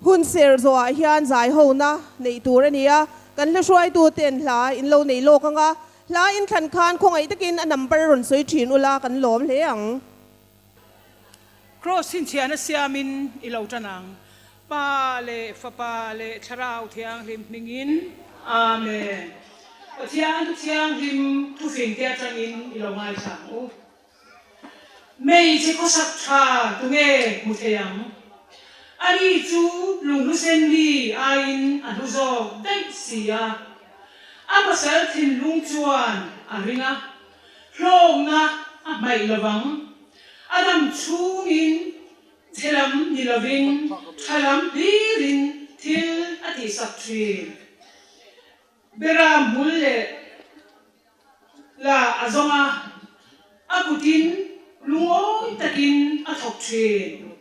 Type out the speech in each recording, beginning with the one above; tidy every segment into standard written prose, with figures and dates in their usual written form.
Hun ser zawhah hian zaihona neih tur a ni a, kan hla hruaituten hla in lo nei lawk ang a, hla in thlan khan khawngaih takin a number rawn sawi thin ula kan lawm hle ang. Kraws chhinchhiahna siamin i lo tan ang. Pa leh Fapa leh Thlarau Thianghlim hmingin. Amen. Pathian thu thianghlim thufing te atangin i lo ngaithla ang u. Hmeichhe khawsak tha tunge hmu thei ang? Ani chu lunghlusen mi aiin a hlu zawk daih si a. A pasal thinlung chuan a ring a, hlawkna a hmaih lovang. A dam chhungin chhe lam ni lovin tha lam hlirin thil a tihsak thin. Bera hmul leh la a zawng a, a kutin lungawi takin a thawk thin.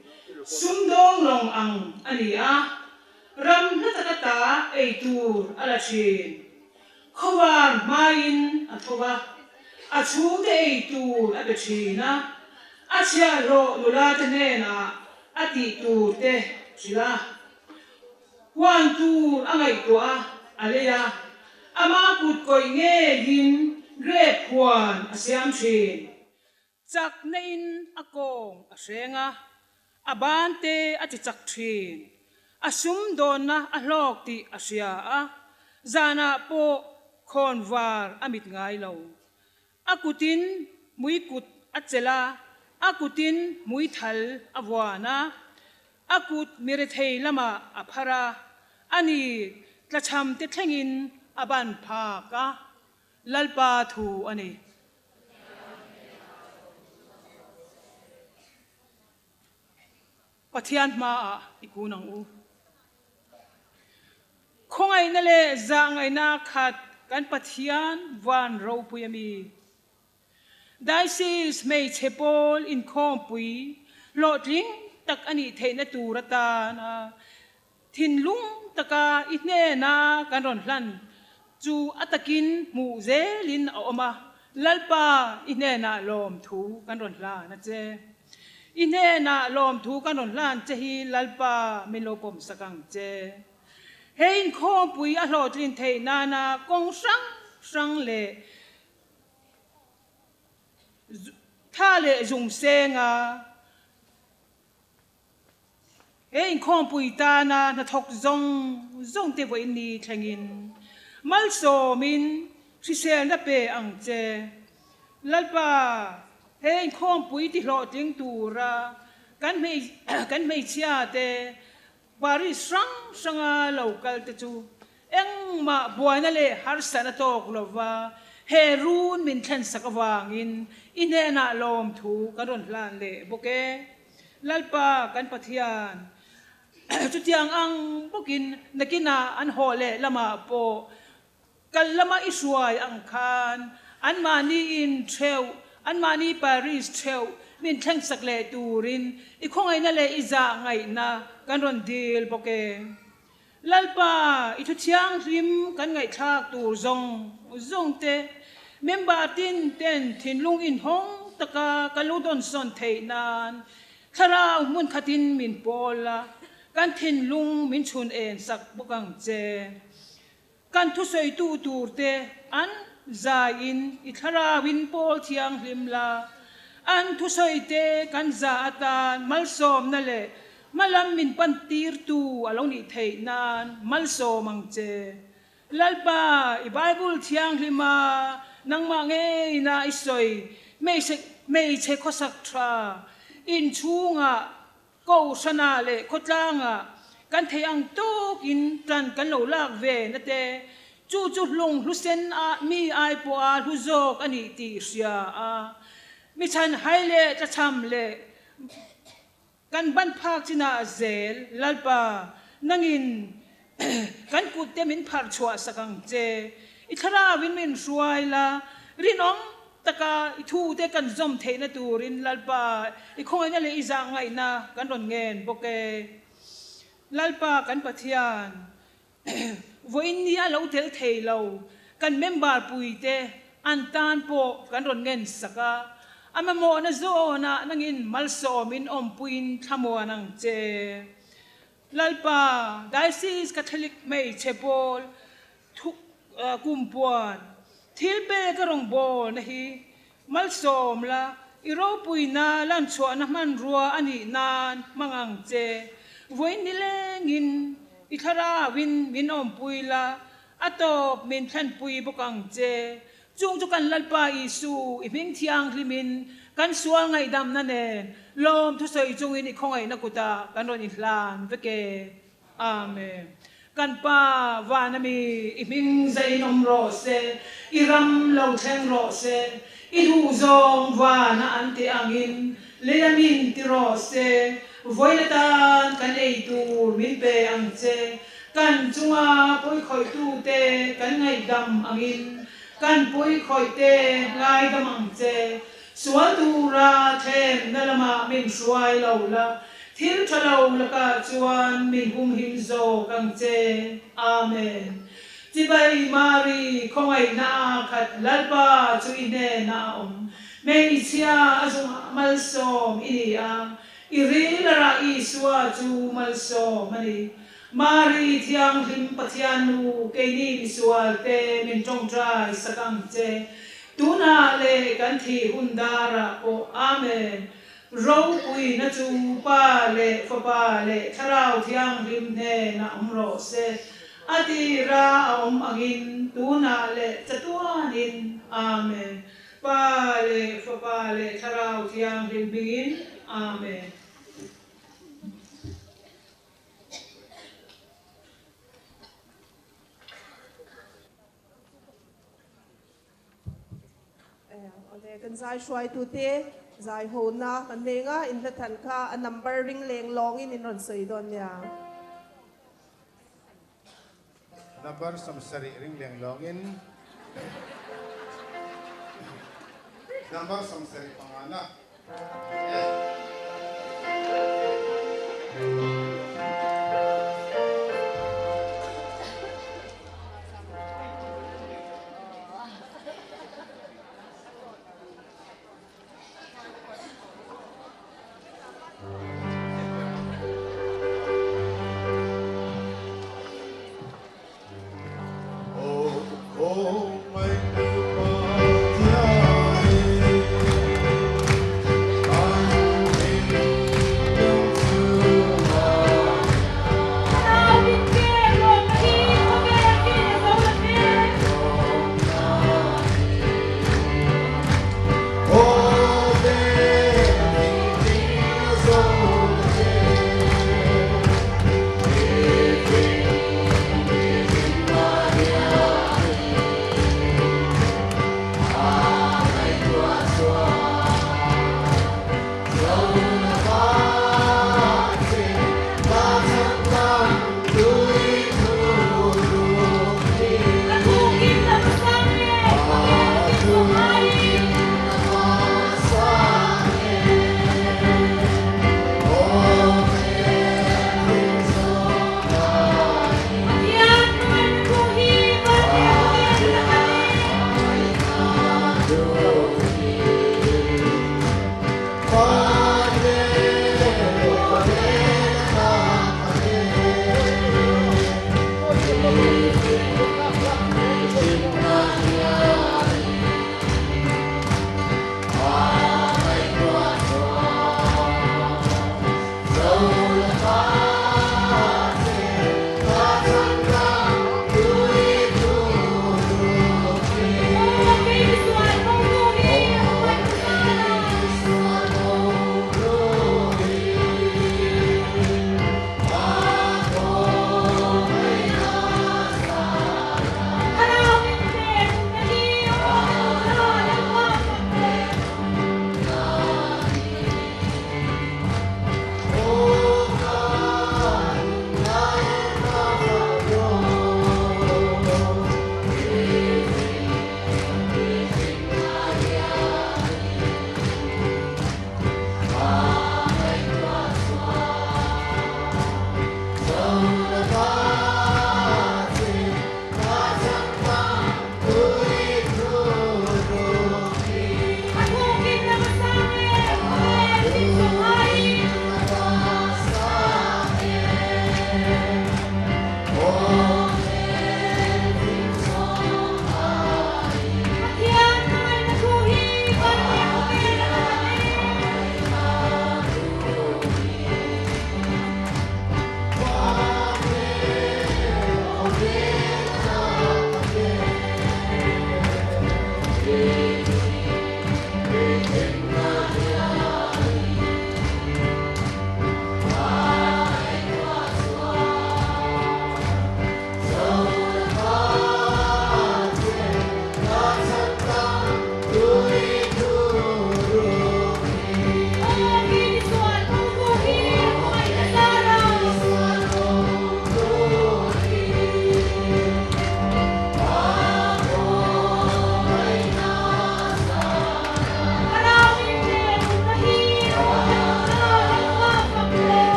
Sumdawng lawng ang a ni a, ram hla taka ta ei tur a la thin. Khawvar hmaiin a tho va, a chhungte ei tur a pe thin a, a chhiahhlawh nulate hnenah a tih tur te hrilh a. Huan tur a ngaihtuah a, a lei a, ama kut kawih ngeiin grape huan a siam thin. Chakna in a kawng a hreng a, a ban te a ti chak thin. A sumdawnna a hlawk tih a hria a, zanah pawh khawnvar a mit ngai lo. A kutin hmui kut a chelh a, a kutin hmui thal a vuan a, a kut mirethei lamah a phar a, a ni tlachham te thlengin a ban phak a, Lalpa thu a ni. Pathian hmaah i kun ang u. Khawngaihna leh zahngaihna khat kan Pathian van ropui a mi. Diocese hmeichhe pawl inkhawmpui hlawhtling tak a nih theihna tur atana Thinlung taka i hnena kan rawn hlan chu a takin hmuh zelin a awm a, Lalpa i hnenah lawmthu kan rawn hlan a che. I hnenah lawmthu kan rawn hlan che hi Lalpa min lo pawmsak ang che. He inkhawmpui a hlawhtlin theih nana kawng hrang hrang leh tha leh zung senga He inkhawmpui tana hnathawk zawng zawng te vawiin ni thlengin malsawmin hriselna pe ang che. Lalpa, he inkhawmpui tihlawhtling tura kan kan hmeichhia te Paris hrang hranga lo kal te chu Engmah buaina leh harsatna tawk lova he run min thlensak avangin i hnenah lawmthu kan rawn hlan leh bawk e. Lalpa kan Pathian, chutiang ang bawkin nakinah an haw leh lamah pawh kal lama i hruai ang khan anmahni in theuh, anmahni Paris theuh min thlengsak leh turin i khawngaihna leh i zahngaihna kan rawn dil bawk e. Lalpa, i thu thianghlim kan ngaihthlak tur zawng zawng te, member tin ten thinlung inhawng taka ka lu dawnsawn theih nan Thlarau hmun khatin min pawl a, kan thinlung min chhun en sak bawk ang che. Kan thusawitu tur te an zaiin i Thlarauin pawl thianghlim la, an thusawi te kan za atan malsawmna leh Hmalam min pantirtu a lo nih theih nan malsawm ang che. Lalpa, i Bible thianghlima nangmah ngeina i sawi hmeichhe khawsak tha, inchhungah, kohhranah leh khawtlangah kan theih ang tawkin tan kan lo lak ve na te, chu chu hlung hlusen a mi ai pawha hlu zawk a nih tih hria a, mi chhanhai leh tlachham leh Kan ban phak chinah zel, Lalpa, nangin kan kutte min pharh chhuah sak ang che. I thlarauin min hruai la, rinawm taka i thute kan zawm theihna turin Lalpa, i khawngaihna leh i zahngaihna kan rawn ngen bawk e. Lalpa kan Pathian, Vawiin ni a lo tel thei lo, kan member puite an tan pawh kan rawn ngen sak a, a mamawhna zawnah nangin malsawmin awmpuiin thlamuan ang che. Lalpa, Diocese Catholic hmeichhe pawl thu kumpuan thil pek a rawngbawlna hi malsawm la, i ropuina lanchhuahna hmanrua a nih nan hmang ang che. Vawiin nilengin i thlarauin min awmpui la, a tawp min thlenpui bawk ang che. Chung chu kan Lalpa Isu, i hming thianghlimin kan sual ngaihdamna nen lawm thusawi chungin i khawngaihna kutah kan rawn inhlan vek e. Amen. Kan Pa vana mi, i hming zain awm rawh se, i ram lo thleng rawh se, i duhzawng vana an tih angin leia min ti rawh se, vawiin atan kan ei tur min pe ang che, Kan chunga pawikhawih-tute kan ngaihdam angin kan pawikhawihte ngaidam ang che. Sual tura thlemna lamah min hruai lo la, thil tha lo lakah chuan min humhim zawk ang che. Amen. Chibai Mari, khawngaihna a khat Lalpa chu i hnenah a awm. Hmeichhia a zungah malsawm i ni a, I ril a rah Isua chu malsawm a ni. Mari Thianghlim Pathian Nu, keini misualte min tawngtai sak ang che. Tunah leh kan thih hun darah pawh Amen. Ropuina chu Pa leh Fapa leh Thlarau Thianghlim hnenah awm rawh se. A tira a awm angin tunah leh chatuanin Amen. Pa leh Fapa leh Thlarau Thianghlim hmingin, Amen. Awle, kan zai hruaitute zai hona kan nei nga, in hlathan kha a number ring leng lawngin in rawn sawi dawn nia. Number 70 ring leng lawngin Number 75 na.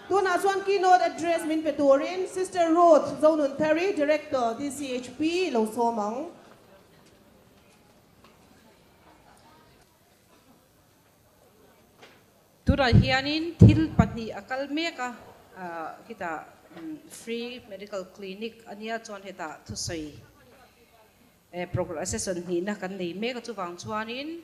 Tunah chuan keynote address min pe turin Sister Ruth Zonunthari, Director, DCHP lo sawm ang. Tunah hianin thil pahnih a kal mek a, khitah free medical clinic a nia chuan hetah thusawi session hnihna kan nei mek a, chuvang chuanin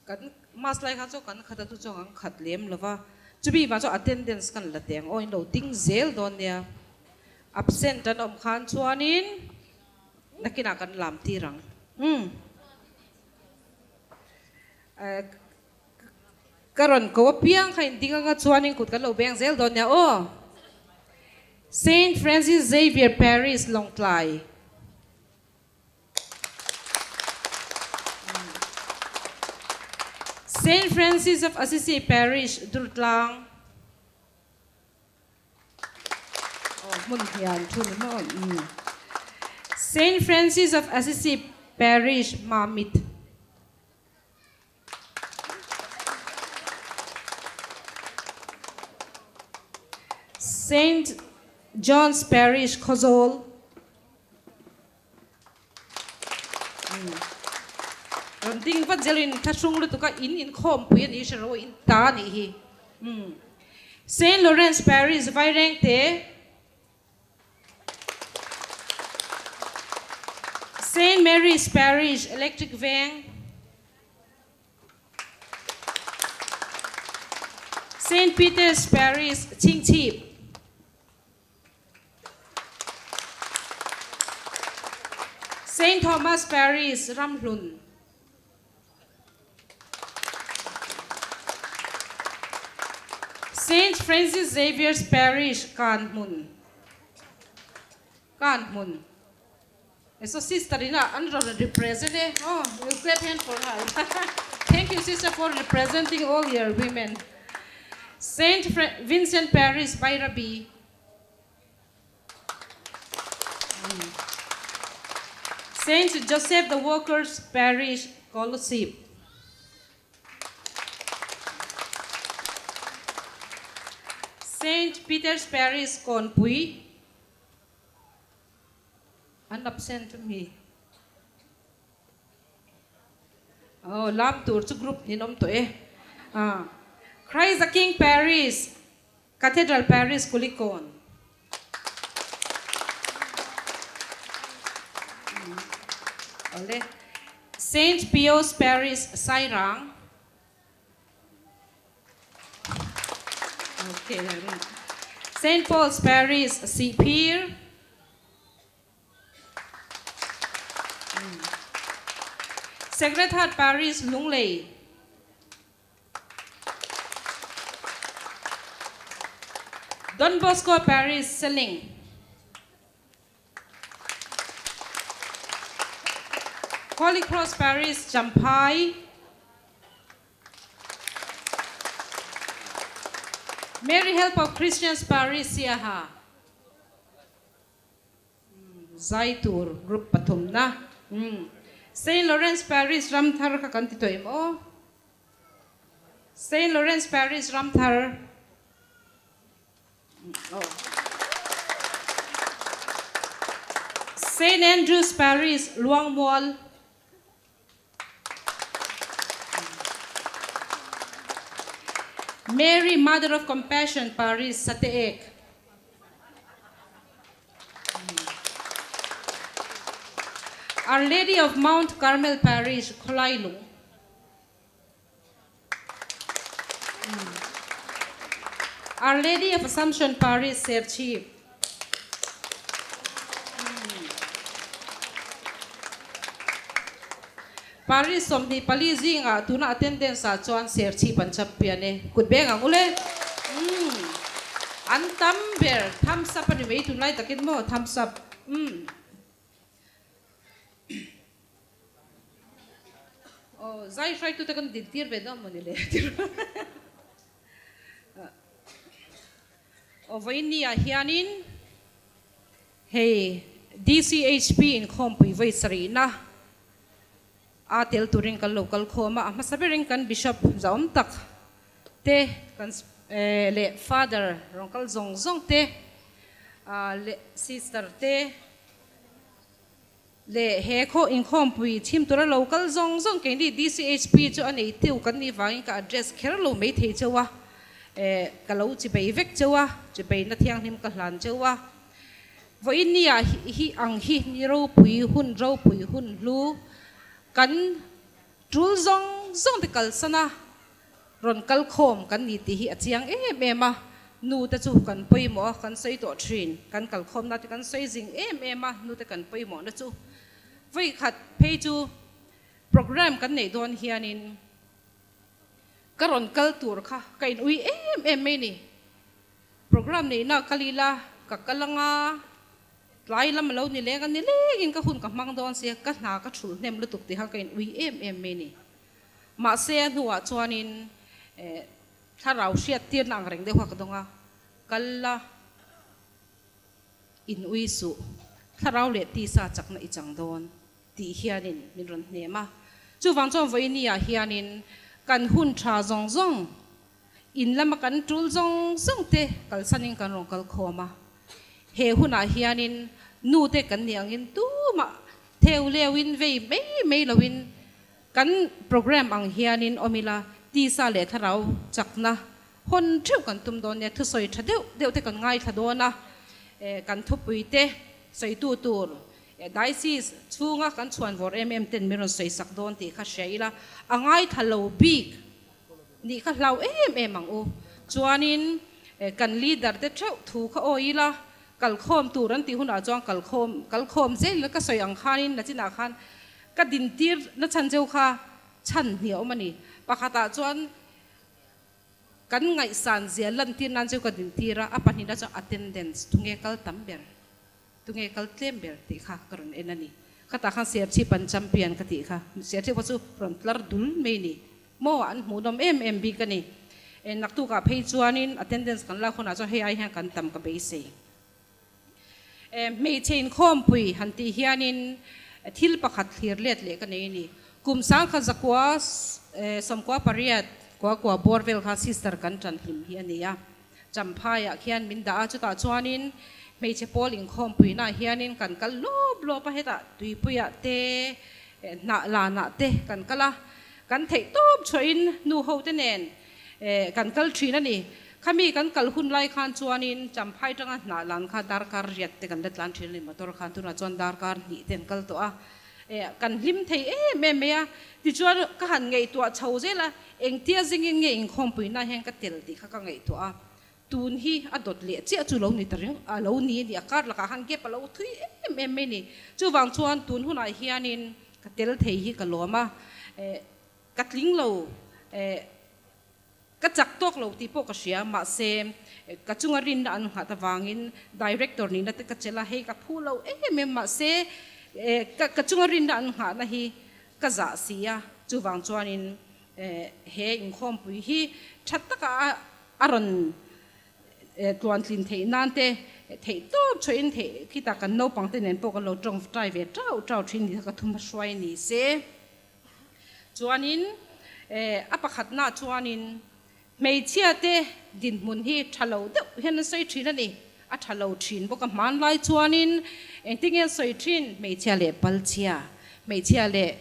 kan mass lai kha chu kan khat a chu chuan kan khat lem lo va, chumi vang chuan attendance kan la teh ang aw in lo ding zel dawn nia, absent an awm khan chuanin nakinah kan lam tir ang. Ka rawn ko apiang kha in ding anga chuanin kut kan lo beng zel dawn nia aw. Saint Francis Xavier Parish Lawngtlai. Saint Francis of Assisi Parish Durtlang. Aw hmun hian thu ni maw umm. Saint Francis of Assisi Parish Mamit. Saint John's Parish Khawzawl. Rawn ding vat zelin thlahrung lutuk a in inkhawmpui a ni hre ro in ta a nih hi. Saint Lawrence Parish Vairengte, Saint Mary's Parish Electric Veng, Saint Peter's Parish Chhingchhip. Saint Thomas Parish Ramhlun. Saint Francis Xavier's Parish Kanhmun. Kanhmun. So sister in a an rawn represent e. Oh, you clap hand for her. Thank you sister for representing all your women. Saint Vincent Parish Bairabi. Saint Joseph the Workers Parish Kolasib. Saint Peter's Parish Kawnpui. An absent ami? Aw, lam tur chu group nin awm tawh e. Ah, Christ the King Parish, Cathedral Parish Kulikawn. Awle. Saint Pius Parish Sairang. Okay. Saint Paul's Parish Sihphir. Sacred Heart Parish Lunglei. Don Bosco Parish Seling. Holy Cross Parish Champhai. Mary Help of Christians Parish Siaha. Zai tur group pathumna. Saint Lawrence Parish Ramthar kha kan ti tawh em aw? Saint Lawrence Parish Ramthar. Saint Andrews Parish Luangmual. Mary Mother of Compassion Parish Sateek. Our Lady of Mount Carmel Parish Khawlailung. Our Lady of Assumption Parish Serchhip. Parish 24 zingah tuna attendance ah chuan Serchhip an champion e. Kut beng ang ule. An tam ber thumbs up a ni mai tunlai takin maw thumbs up. Aw, zai hraitute kan din tir ve dawn mawni le Aw, vawiin ah hianin hei DCHP inkhawmpui vawi sarihna a tel turin kan lo kal khawm a, a hmasa berin kan Bishop zahawm tak te kan. leh Father rawn kal zawng zawng te leh Sister te leh he khaw inkhawmpui chhim tura lo kal zawng zawng keini DCHP chu a nei tiu kan nih vangin ka address kher lo mai thei cheu a, ka lo chibei vek cheu a, chibeina thianghlim ka hlan cheu a. Vawiin nia hi ang hi ni ropui hun ropui hun hlu kan tul zawng zawng te kalsan a, rawn kal khawm kan ni tih hi a chiang em em a, nu te chu kan pawimawh a, kan sawi tawh thin, kan kal khawmna te kan sawi zing em em a, nu te kan pawimawhna chu vawi khat phei chu program kan neih dawn hianin ka rawn kal tur kha ka in ui em em mai ni, program neihna kal ila ka kal anga tlai lam a lo ni leng a ni lengin ka hun ka hmang dawn sia ka hna ka thulh hnem lutuk tih kha ka in ui em em mai ni. Mahse a hnuah chuanin thlarau hriat tirna ang reng deuh kha ka dawng a, kal la in ui suh, thlarau leh tisa chakna i chang dawn tih hianin min rawn hnem a. Chuvang chuan vawiini ah hianin kan hun tha zawng zawng, in lama kan tul zawng zawng te kalsanin kan rawn kal khawm a. He hunah hianin nu te kan nih angin tumah theu leuhin vei mai mai loin Kan program ang hianin awm ila, tisa leh thlarau chakna hawn theuh kan tum dawn nia, thusawi tha deuh deuh te kan ngaithla dawn a, kan thupui te sawitu tur Diocese chhunga kan chhuan vawr em em ten min rawn sawi sak dawn tih kha hria ila, a ngaithla lo bik nih kha hlau em em ang u. Chuanin kan leader te theuh thu kha awi ila, Kalkhawm tur an tih hunah chuan kalkhawm kalkhawm zel ila ka sawi ang khanin nachinah khan ka dintir na chhan cheu kha chhan hnih a awm a ni. Pakhatah chuan kan ngaihsan zia lantir nan cheu ka dintir a, a pahnihna chuan attendance tunge kal tam ber, tunge kal tlem ber tih kha ka rawn en a ni. Khatah khan Serchhip an champion ka tih kha, Serchhip kha chu rawn tlar dul mai a ni. Maw an hmuhnawm em em bik a ni. Naktukah phei chuanin attendance kan lak hunah chuan hei ai hian kan tam ka beisei. Hmeichhe inkhawmpui han tih hianin thil pakhat thlir let leh ka nei a ni. Kum sangkhat zakua sawmkua pariat kua kua bawr vel kha sister kan tan hlim hi a ni a. Champhaiah khian min dah a, chutah chuanin hmeichhe pawl inkhawmpuinaah hianin kan kal lawp lawp a, hetah tuipuiah te, hnah lanah te kan kal a, kan theih tawp chhuahin nu ho te nen kan kal thin a ni. Khami kan kal hun lai khan chuanin Champhai tanga hnah lan kha darkar riat te kan la tlan thin a ni, motor khan tunah chuan darkar hnih te an kal tawh a, kan hlim thei em em mai a, tichuan ka han ngaihtuah chho zel a, Engtia zingin nge inkhawmpuina hian ka tel tih kha ka ngaihtuah a, tun hi a dawt leh chiah chu lo ni ta reng a lo ni a ni, a kar lakah khan gap a lo thui em em mai a ni. Chuvang chuan tun hunah hianin ka tel thei hi ka lawm a, ka tling lo, ka chak tawk lo tih pawh ka hria, mahse ka chunga rinna an nghat avangin director nihna te ka chelh a, hei ka phu lo em em, mahse ka chunga rinna an nghahna hi Ka zah si a, chuvang chuanin he inkhawmpui hi tha taka a rawn tluantlin theih nan te theih tawp chhuahin theih khitah kan naupang te nen pawh kan lo tawngtai ve tau tau thin ni kha ka thum hruai ni se. Chuanin a pakhatna chuanin hmeichhia te dinhmun hi tha lo deuh hian an sawi thin a ni, a tha lo thin bawk a hmanlai chuanin engtinge an sawi thin hmeichhia leh palchhia, hmeichhia leh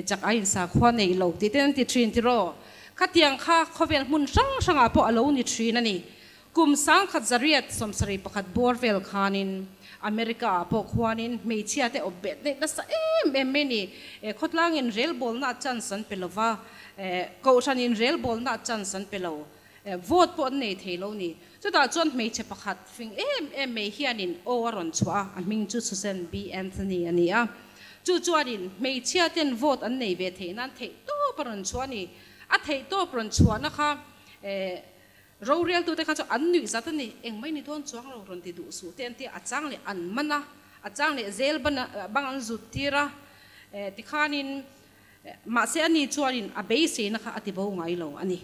chak a insakhua nei lo tih te an ti thin tiraw? Khatiang kha khawvel hmun hrang hrangah pawh a lo ni thin a ni. Kum sangkhat zariat sawmsarih pakhat bawr vel khanin America ah pawh khuanin hmeichhia te awp bet neih nasa em em mai a ni. Khawtlangin relbawlna chance an pe lo va, kohhranin relbawlna chance an pe lo. Vote pawh an nei thei lo ni. Chutah chuan hmeichhe pakhat fing em em mai hianin aw a rawn chhuah a, a hming chu Susan B. Anthony a ni a. Chu chuanin hmeichhia ten vote an nei ve theih nan theihtawp a rawn chhuah a ni. A theihtawp rawn chhuahna kha roreltute kha chu an nuih zat a ni. Eng mai ni dawn chuang lo rawn ti duh suh te an ti a, a chang leh an man a, a chang leh zel bang an zut tir a. Tikhanin mahse ani chuanin a beiseina kha a ti bo ngai lo a ni.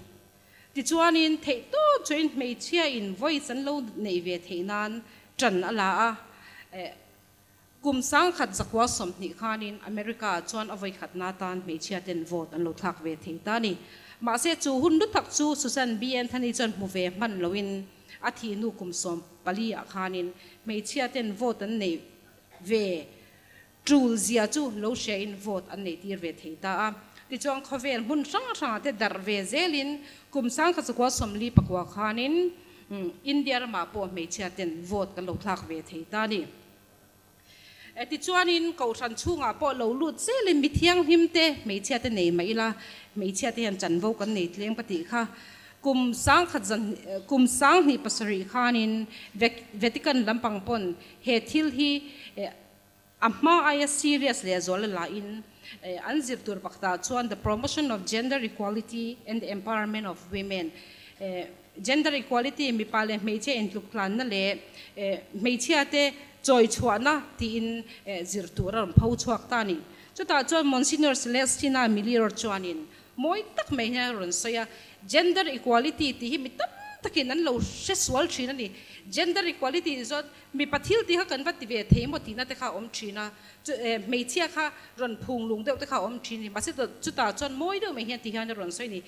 Tichuanin theihtawp chuain hmeichhia in voice an lo neih ve theih nan ṭan a la a. Kum sangkhat zakua 20 khanin America ah chuan a vawikhatna atan hmeichhia ten vote an lo thlak ve thei ta a ni. Mahse chu hun lu tak chu Susan B. Anthony chuan hmu ve hman loin a thih hnu kum 14 ah khanin hmeichhia ten vote an neih ve tul zia chu lo hria in vote an neih tir ve thei ta a. Tichuan khawvel hmun hrang hrangah te darh ve zelin kum 1949 khanin India ramah pawh hmeichhia ten vote kan lo thlak ve thei ta a ni. Tichuanin Kohhran chhungah pawh lo lut zelin mi thianghlim te, hmeichhia te nei mah ila, hmeichhia te hian chanvo kan nei tlem ka tih kha. Kum sangkhat zan, kum 2007 khanin Vatican lampang pawn he thil hi a hma aia serious lehzual a lahin an zir tur pakhatah chuan The Promotion of Gender Equality and the Empowerment of Women, Gender equality, mipa leh hmeichhia intluktlanna leh hmeichhia te chawi chhuahna tiin zir tur a rawn pho chhuak ta a ni. Chutah chuan Monsignor Celestina Milior chuanin mawi tak mai hian a rawn sawi a, Gender equality tih hi mi tam takin an lo hre sual thin a ni. Gender equality tih chuan mipa thil tih kha kan va ti ve thei maw tihna te kha a awm thin a, hmeichhia kha rawn phung lung deuh te kha a awm thin a ni. Mahse chutah chuan mawi deuh mai hian ti hian a rawn sawi a ni.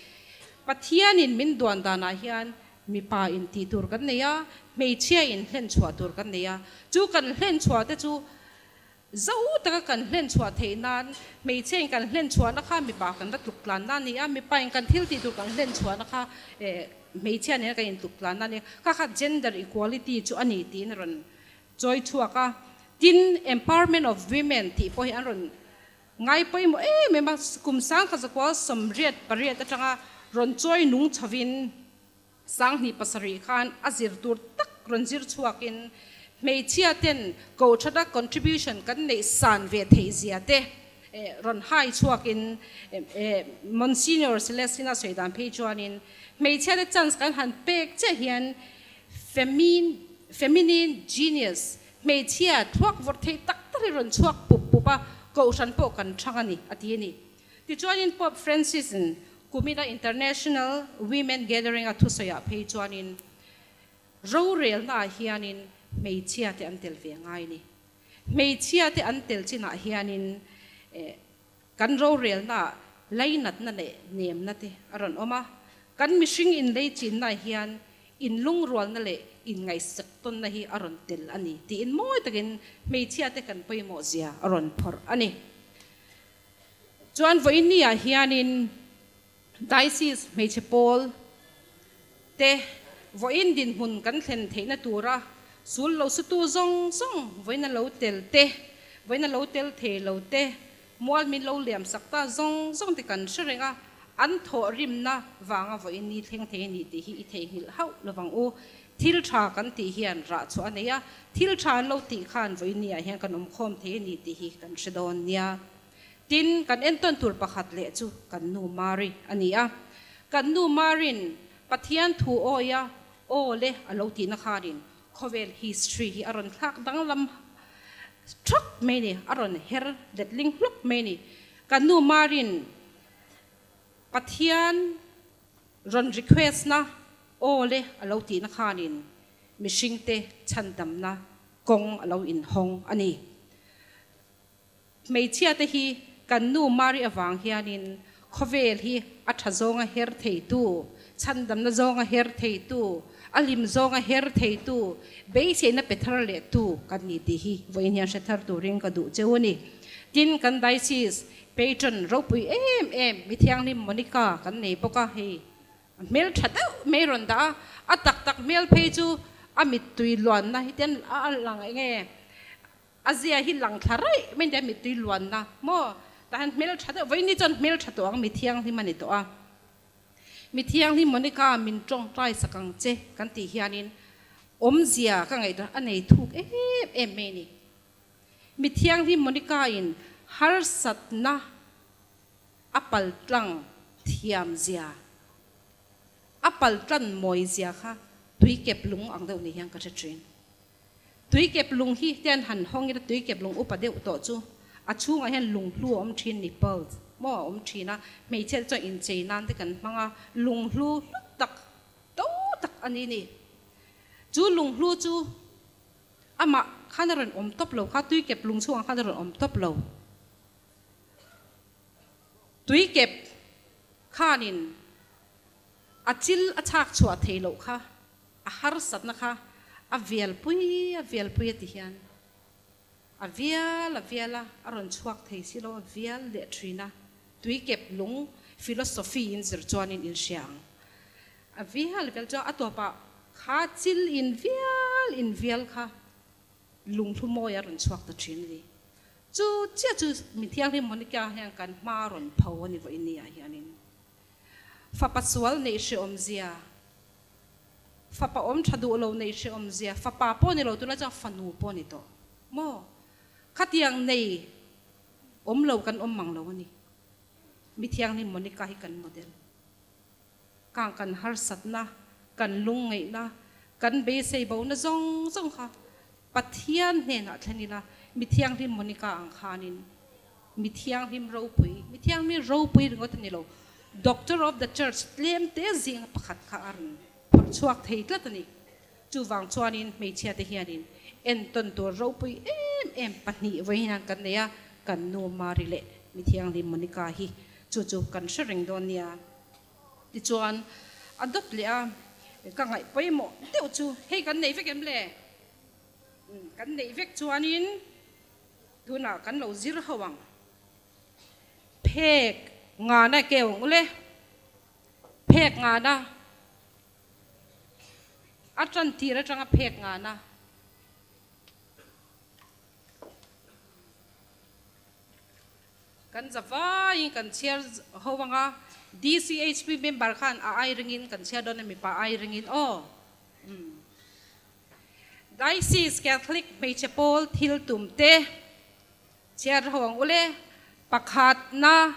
Pathianin min duan danah hian mipa in tih tur kan nei a, hmeichhia in hlen chhuah tur kan nei a. Chu kan hlen chhuah te chu zo taka kan hlen chhuah theih nan hmeichhia in kan hlen chhuahna kha mipa kan va tluk tlanna a ni a, mipa in kan thil tih tur kan hlen chhuahna kha hmeichhia nena kan intluk tlanna a ni a. Kha kha gender equality chu a ni tiin a rawn chawi chhuak a. Tin, empowerment of women tih pawh hi an rawn Ngai pawimawh em em a, kum 1988 atanga rawn chawi nung chhovin 2007 khan a zir tur tak rawn zir chhuakin hmeichhia ten kohhrana contribution kan neih san ve theih zia te rawn hai chhuakin Monsignor Celestina sawi dan phei chuanin hmeichhia te chance kan han pek chiah hian feminine genius Hmeichhia thluak vawrh theih tak tak hi rawn chhuak pup pup a, kohhran pawh kan thang a ni, a ti a ni. Tichuanin Pope Francis-in kumina International Women Gathering-a thusawiah phei chuanin rorelnaah hianin hmeichhia te an tel ve ngai a ni. Hmeichhia te an tel chinah hianin kan rorelnaah lainatna leh nemna te a rawn awm a, kan mihring inleichinnaah hian Inlungrualna leh inngaihsak tawnna hi a rawn tel a ni tiin mawi takin hmeichhiate kan pawimawh zia a rawn phawrh a ni. Chuan vawiinniah hianin Diocese hmeichhe pawl te vawiin dinhmun kan thlen theihna tura sul lo sutu zawng zawng vawiina lo tel te, vawiina lo tel thei lo te, Mual min lo liam sak ta zawng zawng te kan hre reng a, an thawh rimna vanga vawiin ni thleng thei a ni tih hi i theihnghilh hauh lovang u. Thil tha kan tih hian rah chhuah a nei a, thil tha an lo tih khan vawiin ni ah hian kan awm khawm thei a ni tih hi kan hre dawn nia. Tin, kan entawn tur pakhat leh chu kan nu Mari a ni a. Kan nu Marin Pathian thu awia aw le a lo tihna khanin Khawvel history hi a rawn thlak danglam thak mai ni, a rawn her letling hluk mai ni. Kan nu Marin Pathian rawn request na aw le a lo tihna khanin mihringte chhandamna kawng a lo inhawng a ni. Hmeichhia te hi kan nu Mari avang hianin khawvel hi a tha zawnga her theitu, chhandamna zawnga her theitu, a hlim zawnga her theitu, beiseina pe thar leh tu kan ni tih hi vawiin hian hre thar turin ka duh cheu a ni. Tin, kan Diocese Patron ropui em em Mithianghlim Monica kan nei bawk a, hei a hmel tha deuh mai rawn dah a, a tak tak hmel phei chu a mittui luanna hi ten a lang eng nge? A zia hi lang thla raih mai nia mittui luanna maw tah hian hmel tha deuh vawiin ni chuan hmel tha tawh ang mi thianghlim a ni tawh a mi thianghlim Monica min tawngtai sak ang che kan tih hianin awmzia ka ngaihtuah a nei thuk em em mai a ni mi thianghlim Monica in harsatna a paltlang thiam zia a paltlan mawi zia kha tui kep lung ang deuh ni hian ka hre thin. Tui kep lung hi tian han hawng ila tui kep lung upa deuh tawh chu a chhungah hian lunghlu a awm thin ni pearls maw a awm thin a, hmeichhia te chuan inchei nan te kan hmang a, lunghlu hlu tak to tak a ni ni. Chu lunghlu chu amah khan a rawn awm tawp lo kha tui kep lung chhungah khan a rawn awm tawp lo. Tui kep khanin. A chil a chhak chhuah theih loh kha, a harsatna kha a vial pui a vial pui a ti hian a vial a vial a, a rawn chhuak thei si lo, a vial leh thin a, tuikep lung philosophy in zir chuanin in hria ang. A vial vial chuan a tawpah kha chil in vial in vial kha Lunghlu mawi a rawn chhuak ta thin a ni. Chu chiah chu mi thianghlim Monica hian kan hma a rawn pho a ni vawiin ni ah hianin. Fapa sual neih hrehawm zia, fapa awm tha duh lo neih hrehawm zia, fapa pawh ni lo tunlai chuan fanu pawh ni tawh maw? Khatiang nei awm lo kan awm mang lo a ni. Mi thianghlim Monica hi kan model. Kang kan harsatna, kan lungngaihna, kan beisei bona zawng zawng kha Pathian hnenah thlen ila, mi thianghlim Monica ang khanin mi thianghlim ropui, mi thianghlim ropui ringawt a ni lo, Doctor of the Church tlem te zinga pakhat kha a rawn phawrh chhuak thei tlat a ni. Chuvang chuanin hmeichhiate hianin entawn tur ropui em em pahnih vawiin hian kan nei a, kan nu Mari leh mi thianghlim Monica hi chu chu kan hre reng dawn nia. Tichuan a dawt leh a, ka ngaih pawimawh deuh chu hei kan nei vek em le? Kan neih vek chuanin tunah kan lo zir ho ang. Phek ngana keu ang ule, phek ngana a tan tir atanga phek ngana. Kan za vaiin kan chhiar ho anga DCHP member khan a ai ringin kan chhiar dawn a mipa ai ringin aw. Umm. Diocese Catholic hmeichhe pawl thil tum te chhiar ho ang ule. Pakhatna,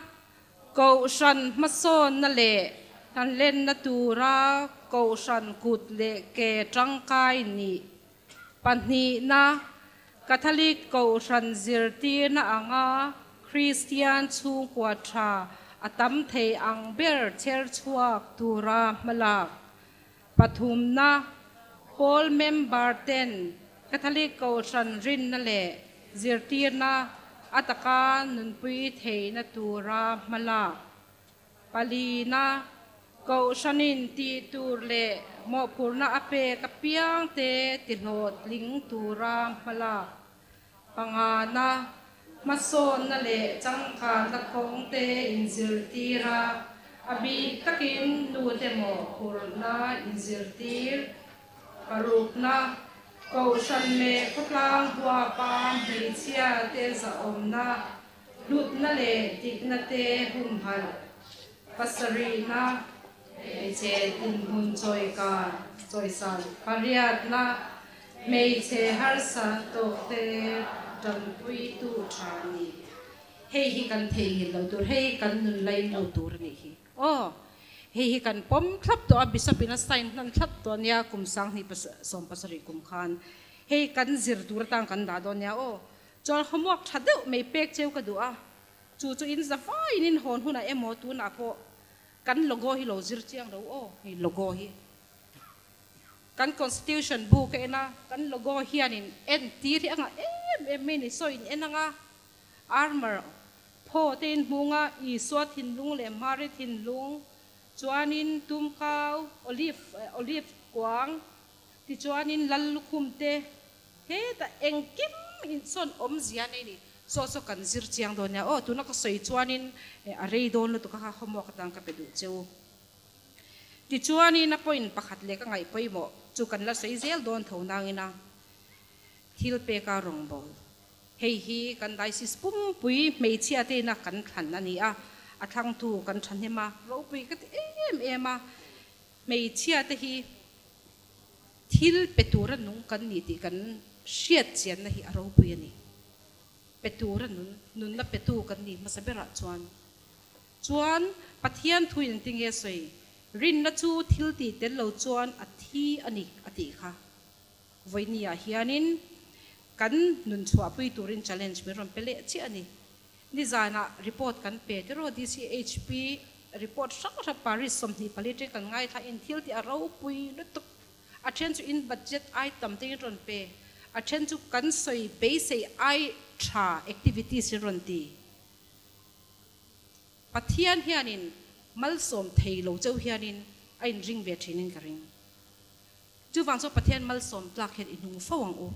Kohhran hmasawnna leh hnalenna tura Kohhran kut leh ke tangkai nih. Pahnihna, Catholic Kohhran zirtirna anga Kristian chhungkua tha a tam thei ang ber chher chhuak tura hmalak. Pathumna, Pawl member ten Catholic Kohhran rinna leh zirtirna a taka nunpui theihna tura hmalak. Palina, Kohhranin tih tur leh mawhphurhna a pek apiangte tihlawhtling tura hmalak. Pangana, Hmasawnna leh changkanna kawngte inzirtir a, a bik takin nute mawhphurhna inzirtir. Parukna, Kohhran leh khawtlang huapa hmeichhiate zahawmna Hlutna leh dikna te humhalh pasarihna, hmeichhe dinhmun chawikan chawisan pariatna, hmeichhe harsa tawkte tanpuitu tha ni. Hei hi kan theihnghilh lo tur, hei hi kan nun lain lo tur a nih hi. Aw, hei hi kan pawm thlap tawh a, Bishop in a sign hnan thlap tawh a nia kum sanghnih 70 kum khan. Hei kan zir tur atan kan dah dawn nia aw. Chuan homework tha deuh mai pek cheu ka duh a, chu chu in za vaiin in hawn hunah emaw tunah pawh kan logo hi lo zir chiang lo aw, hei logo hi kan constitution bu ka en a, kan logo hianin en tir hi a ngah em em mai ni, saw in en anga armour phaw te in hmung a, Isua thinlung leh Mari thinlung chuanin tumkau olive olive kuang tichuanin lal lukhum te Heta engkim insawn awmzia nei ni. Saw saw kan zir chiang dawn nia. Aw, tuna ka sawi chuanin a rei dawn lutuk a kha homework atan ka pe duh che u. Tichuanin a point pakhat leh ka ngaih pawimawh chu kan la sawi zel dawn tho nangin a thil peka rawngbâwl. Hei hi kan diocese pumpui hmeichhia te ina kan thlan a ni a, a thlangtu kan thahnem a, ropui ka ti em em a, hmeichhia te hi Thil pe tura nung kan ni tih kan hriat chianna hi a ropui a ni. Pe tura nun, nunna petu kan ni hmasa berah chuan. Chuan Pathian thuin engtin nge sawi? Rinna chu thil tih tel lo chuan a thi a ni a tih kha. Vawinia hianin kan nun chhuahpui turin challenge min rawn pe leh chiah a ni. Nizanah report kan pe tiraw DCHP report hrang hrang Paris 24 te kan ngaithla in thil tih a ropui lutuk. A then chu in budget ai tam te in rawn pe, a then chu kan sawi beisei ai tha activities in rawn ti. Pathian hianin malsawm thei lo cheu hianin a inring ve thinin ka ring. Chuvang chu Pathian malsawm tlak hian i hnung fo ang u.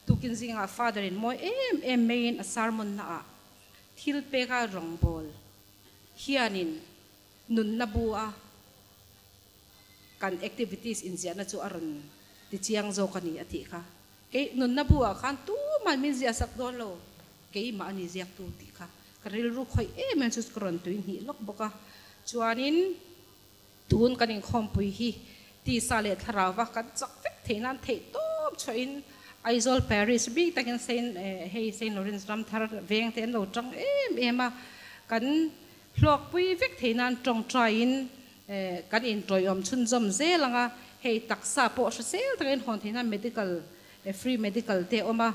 Tukin zingah Father in mawi em em maiin a sermon na ah thil peka rawngbawl hianin nunna bu a kan activities inziahna chu a rawn ti chiang zawk a ni a tih kha. Kei nunna bu ah khan tuman min ziah sak dawn lo, keimah a ni ziaktu tih kha ka rilru khawih em em chu ka rawn tui hnih lawk bawk a. Chuanin tun kan inkhawmpui hi tisa leh thlarauva kan chak vek theih nan theih tawp chhuahin Aizawl Parish bik takin Saint hei Saint Lawrence Ramthar veng te an lo tang em em a, kan hlawkpui vek theih nan tawngtaiin Kan inṭawiawm chhunzawm zel ang a, hei taksa pawh hrisel taka inhawn theih nan medical, free medical te a awm a,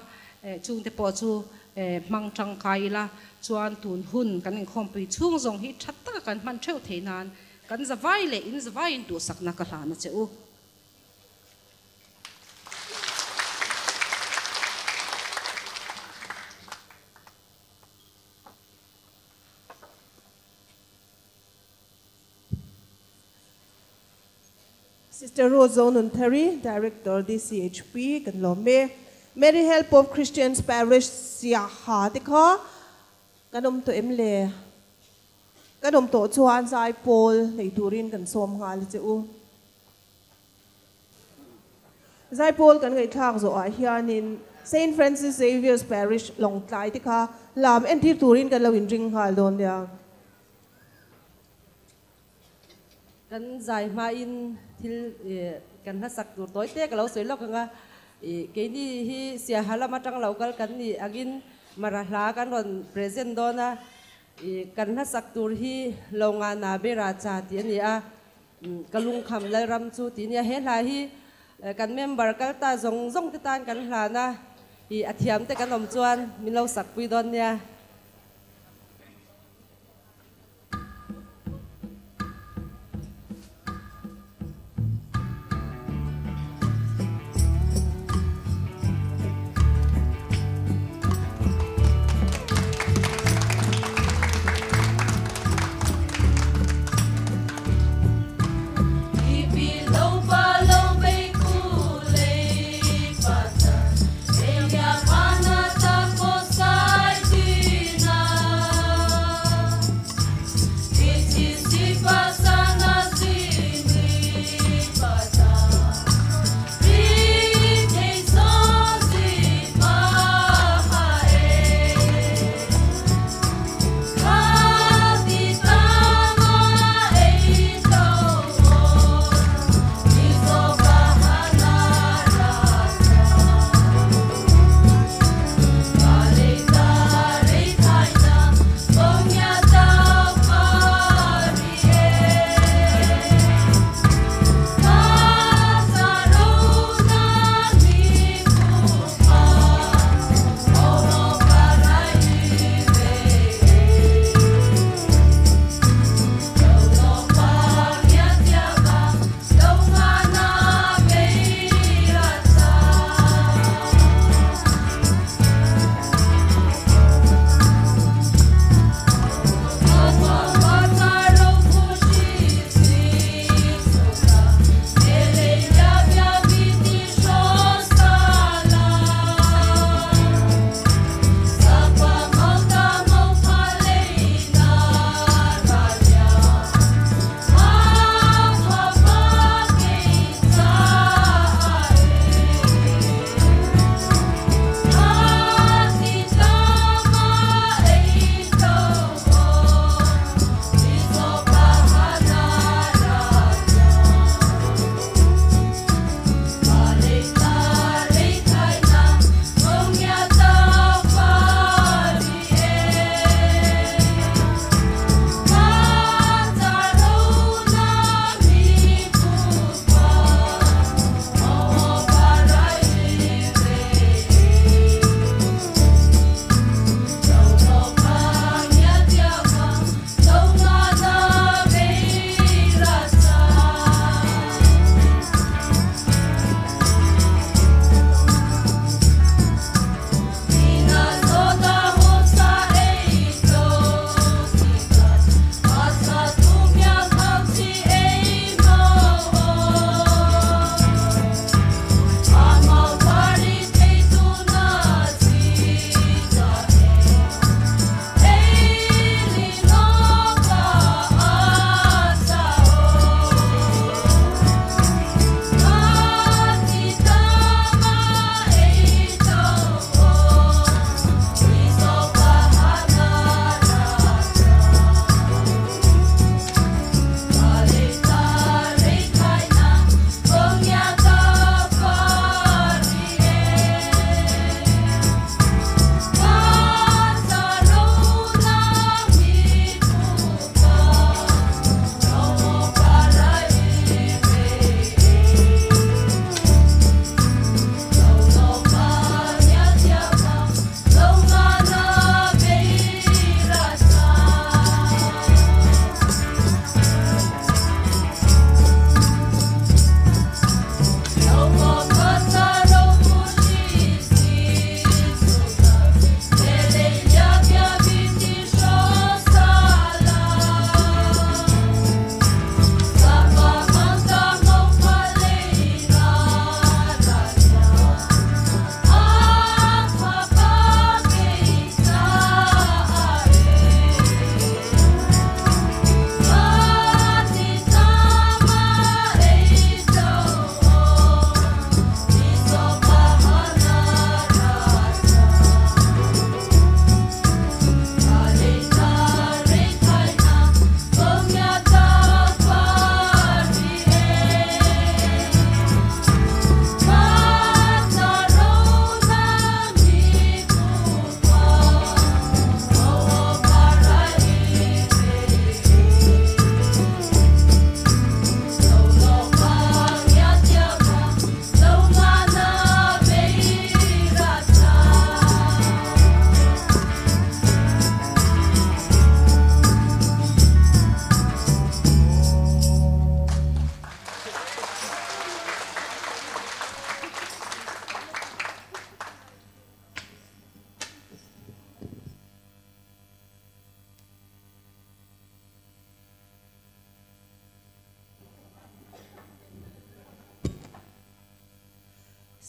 chungte pawh chu hmang tangkai ila chuan tun hun kan inkhawmpui chhung zawng hi tha taka kan hman theuh theih nan kan zavai leh in zavaiin duhsakna ka hlan a che u. Sister Rose Zonunthari, Director, DCHP, kan lawm e. Mary Help of Christians Parish Siaha te kha kan awm tawh em le? Kan awm tawh chuan zaipawl nei turin kan sawm nghal a che u. Zaipawl kan ngaihthlak zawhah hianin Saint Francis Xavier's Parish Lawngtlai te kha lam entir turin kan lo inring nghal dawn nia. Kan zai hmain thil kan hlasak tur tawi te ka lo sawi lawk ang a, keini hi Siaha lam atang lo kal kan nih angin Mara hla kan rawn present dawn a, kan hlasak tur hi Lo Nga Na Bera Cha tih a ni a, Ka lungkham Lalram chu tih a nia. He hla hi kan member kal ta zawng zawng te tan kan hlan a, a thiam te kan awm chuan min lo sak pui dawn nia.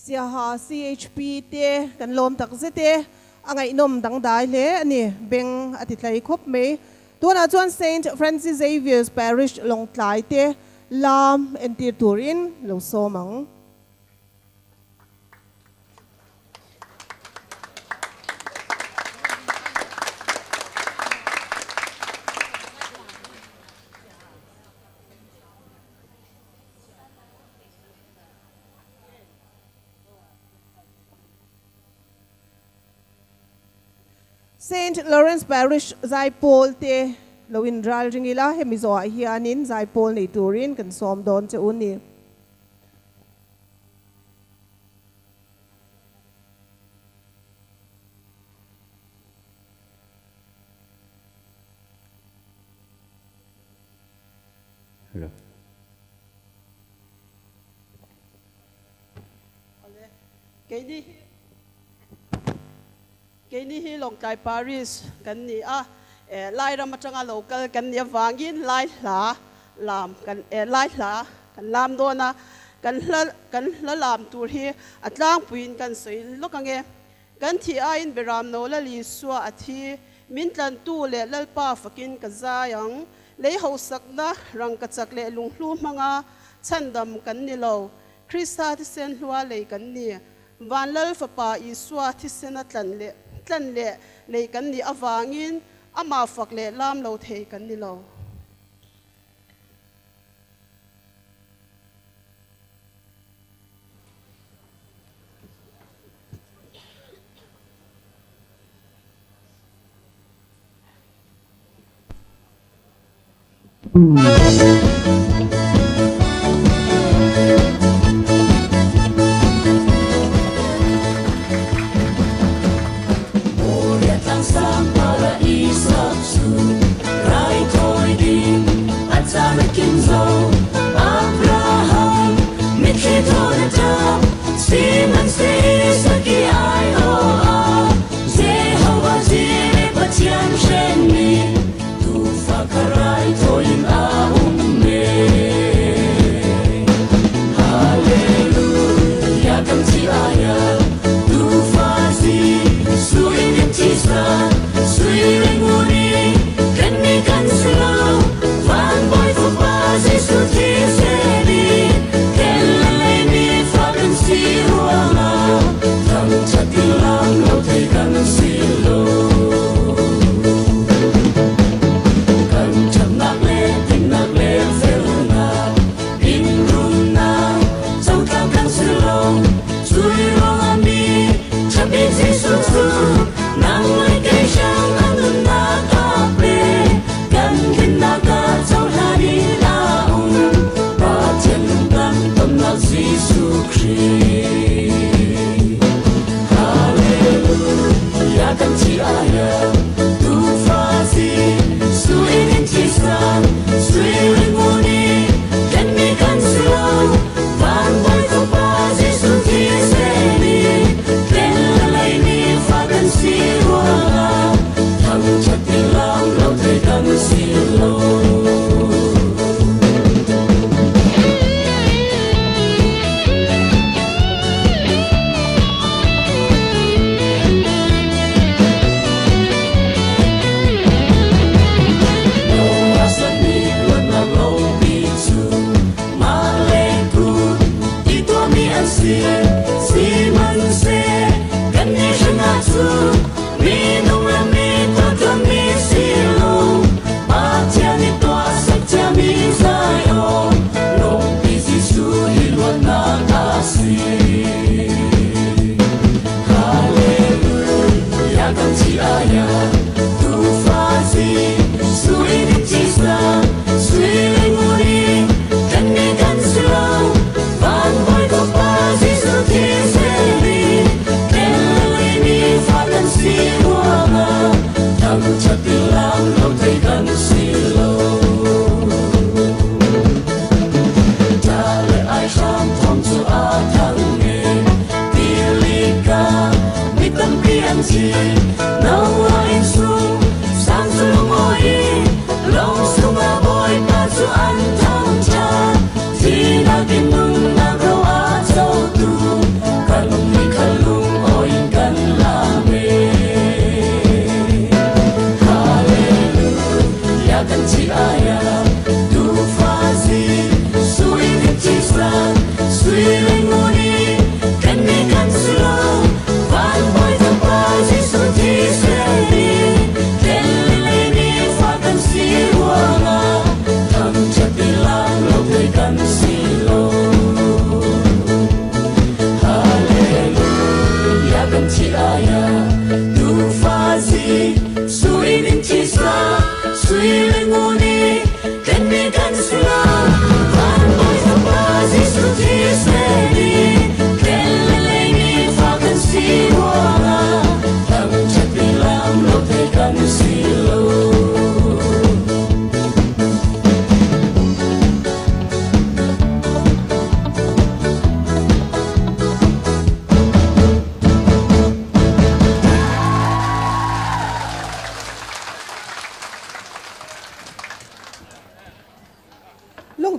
Siaha CHP te kan lawm tak zet e, a ngaihnawm dangdai hle a ni, beng a ti tlai khawp mai. Tunah chuan Saint Francis Xavier's Parish Lawngtlai te lam entir turin lo sawm ang. Saint Lawrence Parish Zaipawl te lo in ral ring ila, hemi zawhah hianin Zaipawl nei turin kan sawm dawn che u ni. Hello. Awle, keini hi keini hi Lawngtlai Parish kan ni a, eh Lai ram atanga lo kal kan nih avangin Lai hla lam kan eh Lai hla kan lam dawn a, kan hla kan hla lam tur hi a tlangpuiin kan sawi lawk ange. Kan thih aiin Beram no Lal Isua a thi, min tlantu leh Lalpa fakin ka zai ang. Lei hausakna, rangkachak leh lunghlu hmanga chhandam kan ni lo. Krista thisen hlua lei kan ni. Van Lal Fapa Isua thisena tlan leh tlan leh lei kan nih avangin amah fak leh lam lo thei kan ni lo.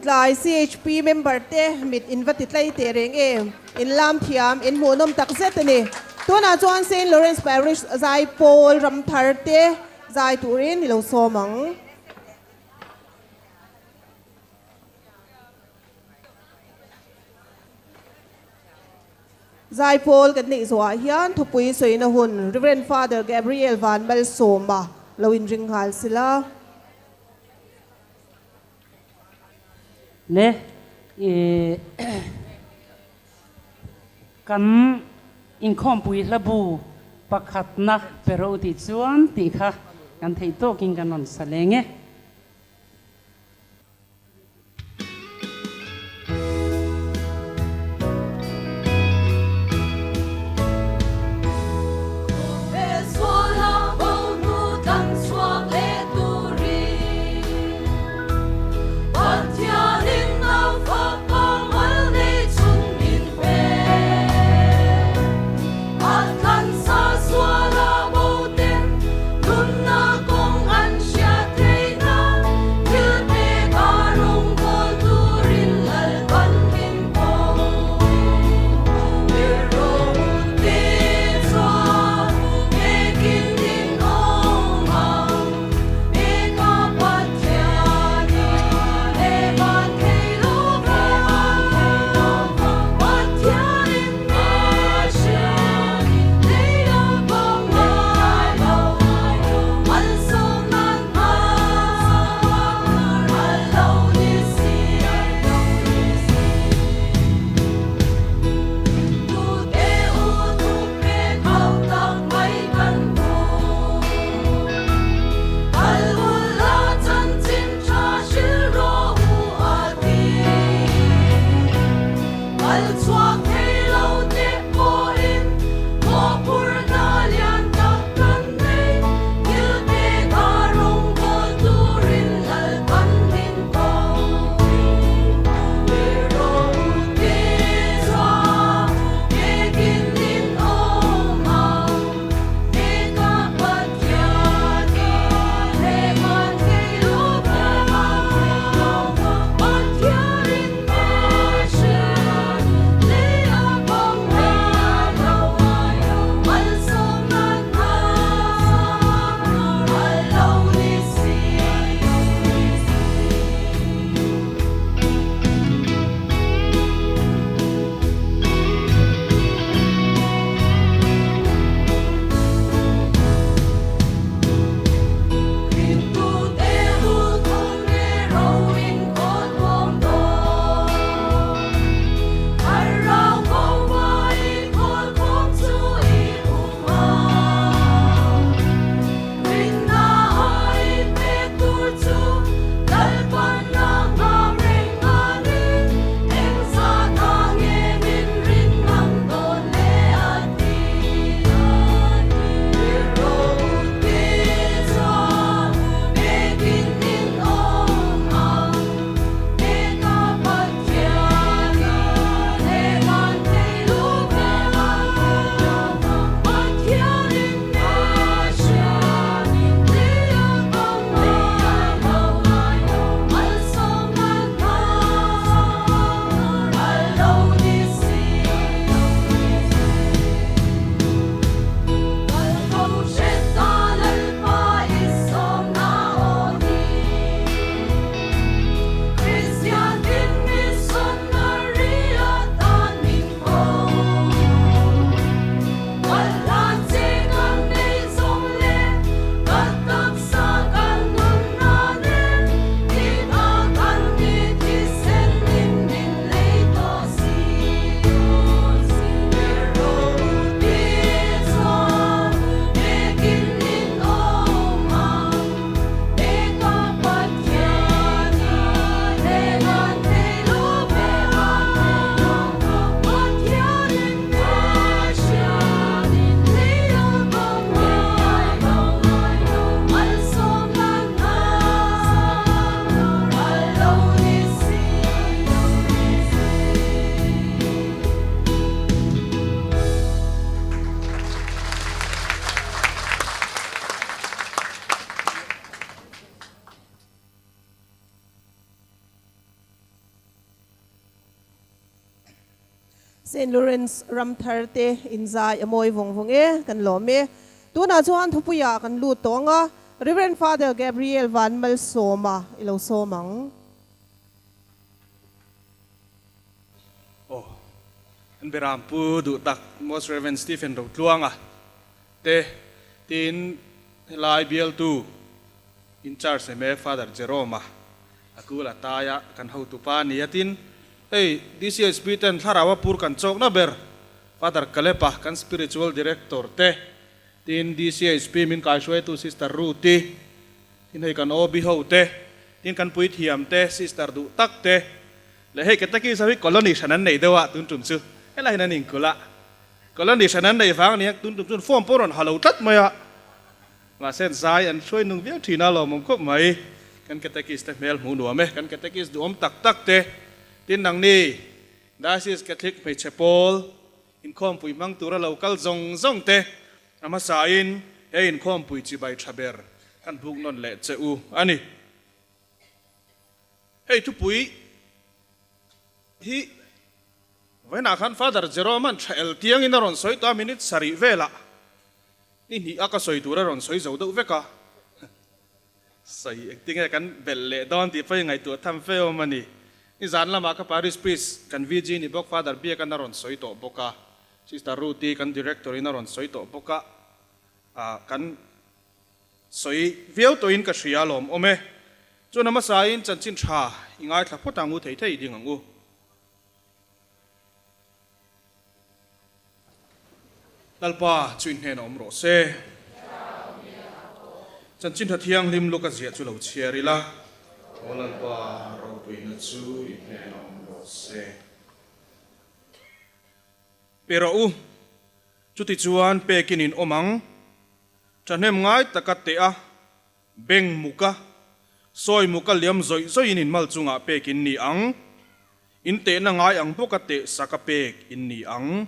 Lawngtlai CHP member te mit in va ti tlai teh reng em? In lam thiam, in hmuhnawm tak zet a ni. Tunah chuan Saint Lawrence Parish Zaipawl Ramthar te zai turin i lo sawm ang. Zaipawl kan neih zawhah hian thupui sawina hun Rev. Father Gabriel Vanmalsawma lo inring nghal sila. Le i kan inkhawmpui hlabu pakhatna pe ro tih chuan tih kha kan theih tawkin kan rawn sa leng e. Saint Lawrence Ramthar te in zai a mawi vawng vawng e, kan lawm e. Tunah chuan thupuiah kan lut tawh ang a, Rev. Father Gabriel Vanmalsawma i lo sawm ang. Aw, kan Beram Pu duh tak Most Rev. Stephen Rotluanga te tin helai bialtu in charge em e Father Jerome-a a kul a taia kan hotupa a ni a tin hei DCHP ten thlarau a pur kan chawkna ber Father Caleb-a kan Spiritual Director te tin DCHP min kaihruaitu Sister Ruth-i tin hei kan OB ho te tin kan puithiam te Sister duh tak te leh hei Catechist ho hi colony hran an nei deuh a tun tum chu helai hian an inkulh a colony hran an nei vang a ni a tun tum chuan form pawh rawn ha lo tlat mai a. Mahse zai an hruai nung viau thin a lawmawm khawp mai. Kan catechist te hmel hmuh nuam e. Kan catechist duhawm tak tak te. Tin nangni Diocese Catholic hmeichhe pawl inkhawmpui hmang tura lo kal zawng zawng te a hmasain he inkhawmpui chibai tha ber kan buk nawn leh che u a ni. Hei thupui hi vawiinah khan Father Jerome-a'n tha el tiangin a rawn sawi tawh a minute sarih velah. Ni hnih a ka sawi tur a rawn sawi zo deuh vek a, sawi engtinge kan belh leh dawn tih pawhin ngaihtuah tham fe awm a ni. Nizan lamah ka Parish Priest kan VG ni bawk Father Biakan a rawn sawi tawh bawk a, Sister Ruth-i kan Director in a rawn sawi tawh bawk a, kan sawi viau tawhin ka hria alawm awm e. Chuan a hmasain chanchin tha i ngaithla phawt ang u thei thei ding ang u. Lalpa chu in hnenah awm rawh se. Chanchin tha thianghlim luk a ziah chu lo chhiar ila. Aw Lalpa, ropuina chu in hnenah awm rawh se. Pe rawh u, chutichuan pekin in awm ang. Thahnem ngai taka teh a, beng muka, sawi muka liam zawih zawihin in mal chungah pek in ni ang. In tehna ngai ang bawka teh sak a pek in ni ang,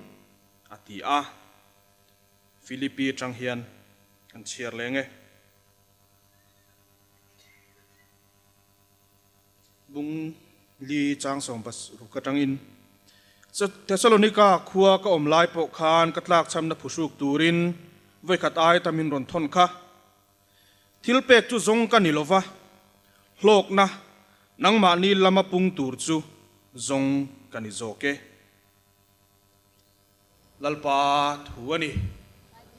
a ti a. Philippi atang hian kan chhiar leng e. Bung li chang sawm pasruk atangin Thessalonika khua ka awm lai pawh khan ka tlakchhamna phuhruk turin vawikhat ai tamin rawn thawn kha. Thil pek chu zawng ka ni lova, hlawkna nangmahni lama pung tur chu zawng ka ni zawk e. Lalpa thu a ni.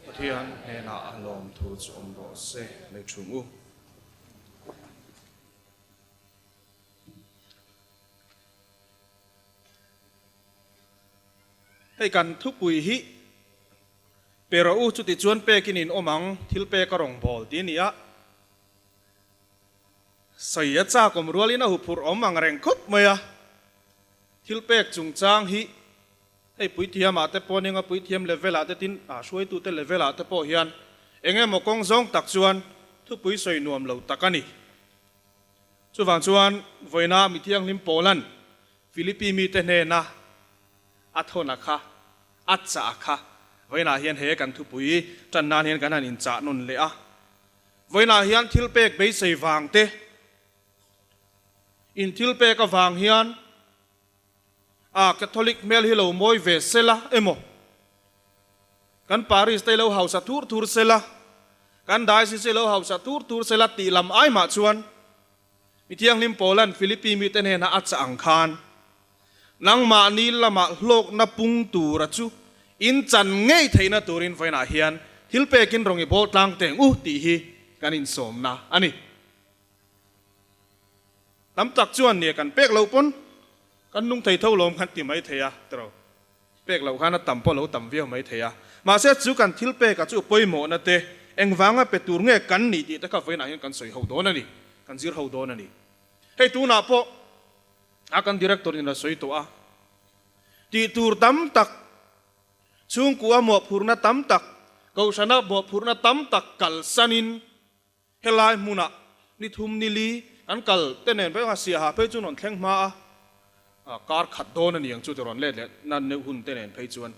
Pathian hnenah a lawm thu chu awm rawh se lei thung u. Hei kan thupui hi. Pe rawh u, chuti chuan pekin in awm ang, thil pek a rawn bawl ti a ni a. Sawi a chak awm rualin a huphurh awm ang reng khawp mai a. Thil pek chungchang hi hei puithiamah te pawh nia puithiam level ah te tin a hruaitute level ah te pawh hian eng emaw kawng zawng tak chuan thupui sawi nuam lo tak a ni. Chuvang chuan vawiina mi thianghlim Paulan Philippi mite hnena A thawn a kha, a chah a kha. Vawiinah hian he kan thupui tan nan hian kan han inchah nawn leh a. Vawiinah hian thil pek beisei vang te, in thil pek avang hian a Catholic hmel hi lo mawi ve sela emaw, kan Parish te lo hausa thur thur sela, kan Diocese lo hausa thur thur sela tih lam ai mah chuan Mi Thianghlim Paulan Philippi mite hnenah a chah ang khan, Nangmahni lamah hlawkna pung tura chu in chan ngei theihna turin vawiinah hian thil pekin rawn i bawl tlang teng u tih hi kan insawmna a ni. Tam tak chuan nia kan pek loh pawn kan nung thei tho lawm kan ti mai thei a, tiraw? Pek loh khan a tam pawh lo tam viau mai thei a. Mahse chu kan thil pekah chu pawimawhna te, engvanga pe tur nge kan nih tih te kha vawiinah hian kan sawi ho dawn a ni, kan zir ho dawn a ni. Hei tunah pawh a kan director in a sawi tawh a, tih tur tam tak, chhungkua mawhphurhna tam tak, kohhrana mawhphurhna tam tak kalsanin Helai hmunah ni thum ni li an kal te nen vek a, Siaha phei chu rawn thleng hma a, kar khat dawn a ni ang chu ti rawn let leh nan neuh hun te nen phei chuan.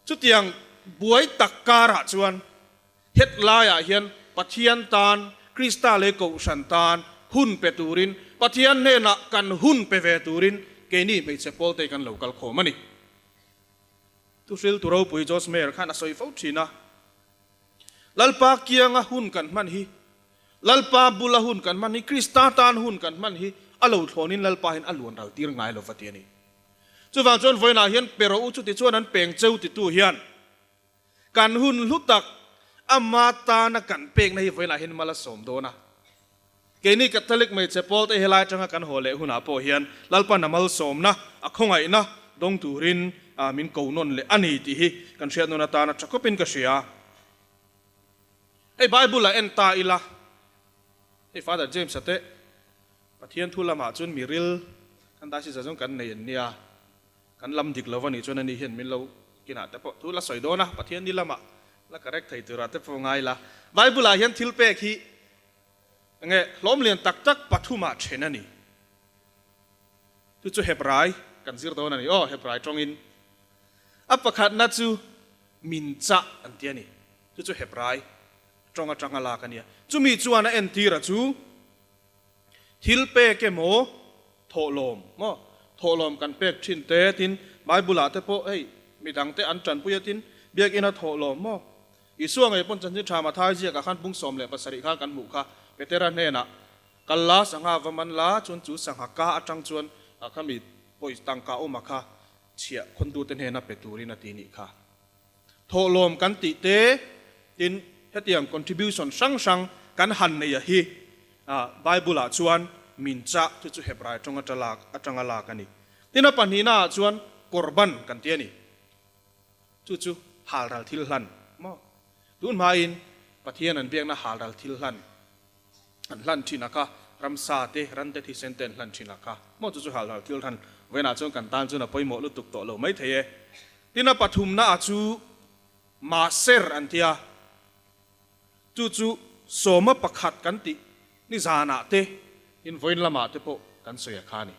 Chutiang buai tak karah chuan het laiah hian Pathian tan, Krista leh Kohhran tan hun pe turin, Pathian hnenah kan hun pe ve turin keini hmeichhe pawlte kan lo kal khawm a ni. Thuhriltu ropui Josh Meyer khan a sawi fo thin a, Lalpa kianga hun kan hman hi, Lalpa bula hun kan hman hi, Krista tan hun kan hman hi a lo thlawnin Lalpa hian a luan ral tir ngai lo va ti a ni. Chuvang chuan vawiinah hian pe rawh u chuti chuan an peng cheu titu hian kan hun hlu tak ama tana kan pekna hi vawiinah hian mal a sawm dawn a. Keini Catholic hmeichhe pawlte helai atanga kan haw leh hunah pawh hian Lalpan a malsawmna, a khawngaihna dawng turin min ko nawn leh a ni tih hi kan hriat nawn atana tha khawpin ka hria. Hei Bible a en ta ila, hei Father James-a te Pathian thu lamah chuan mi ril kan diocese ah chuan kan nei an nia, kan lam dik lo a nih chuan ani hian min lo kinah te pawh thu la sawi dawn a, Pathian ni lamah la correct thei turah te pawh ngai la. Bible ah hian thil pek hi Nge hlawm lian tak tak pathumah then a ni. Chu chu Hebrai kan zir dawn a ni. Aw, Hebrai tawngin a pakhatna chu min chah an ti a ni. Chu chu Hebrai tawng atanga lak a nia. Chumi chuan a entira chu thil pek emaw thawhlawm maw, thawhlawm kan pek thin te tin Bible-ah te pawh hei midangte an tanpui a tin biakina thawhlawm maw Isua ngei pawn chanchin tha Mathai ziakah khan pung 17 khan kan hmuh kha. Petera hnenah, Kal la, sangha va man la, chuan chu sangha ka atang chuan khami pawih tangka awma kha chhiah khawntute hnena pe turin a ti nih kha. Thawhlawm kan tih te, tin hetiang contribution hrang hrang kan han nei a hi Bible ah chuan min chah chu chu Hebrai tawng atanga lak a ni. Tin a pahnihna ah chuan korban kan ti a ni. Chu chu halral thil hlan maw? Tun hmain Pathian an biakna halral thil hlan an hlan thin a kha, ramsa te, ran te thisen te an hlan thin a kha maw? Chu chu halral thil hlan vawiinah chuan kan tan chuan a pawimawh lutuk tawh lo mai thei e. Tin a pathumna a chu Maser an tia, chu chu sawma pakhat kan tih ni zanah te, tin vawiin lamah te pawh kan sawi a kha a ni.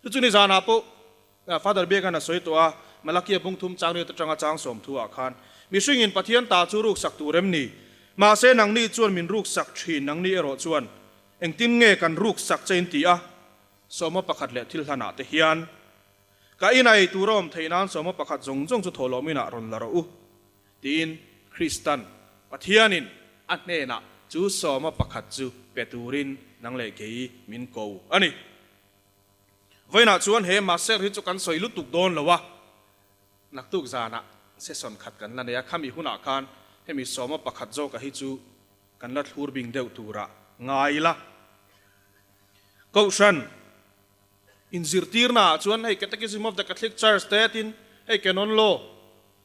Chu chu ni zanah pawh Father Biakan a sawi tawh a, Malakia bung thum chang riat atanga chang 30 ah khan, Mihringin Pathian ta chu ruksak tur em ni? Mahse nangni chuan min ruksak thin, nangni erawh chuan engtin nge kan ruksak che in ti a? 11 leh thil hlanah te hian ka inai tur a awm theih nan 11 zawng zawng chu thawhlawm inah rawn la rawh u, tiin Kristan Pathianin a hnenah chu 11 chu pe turin nang leh kei min ko a ni. Vawiinah chuan he Maser hi chu kan sawi lutuk dawn lo a, naktuk zanah session khat kan la nei a, khami hunah khan hemi 11 zawka hi chu kan la thlur bing deuh turah ngai ila. Kohhran inzirtirnaah chuan hei Catechism of the Catholic Church te tin hei Canon Law,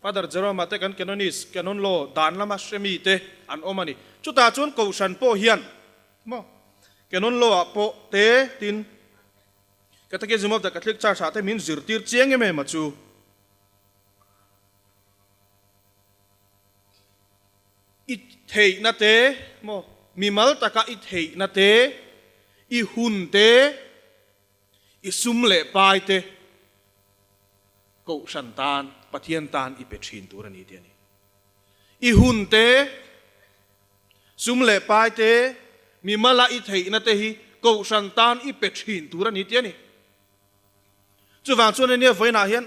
Father Jerome-a te kan Canonist, Canon Law dan lama hremi te an awm a ni. Chutah chuan Kohhran pawh hian Maw? Canon Law ah pawh te tin Catechism of the Catholic Church ah te min zirtir chiang em em a chu. I theihna te maw? Mimal taka i theihna te, i hun te, i sum leh pai te Kohhran tan, Pathian tan i pe thin tur a ni tih a ni. I hun te, Sum leh pai te, mi mala i theihna te hi Kohhran tan i pe thin tur a ni tih a ni. Chuvang chuan ania vawiinah hian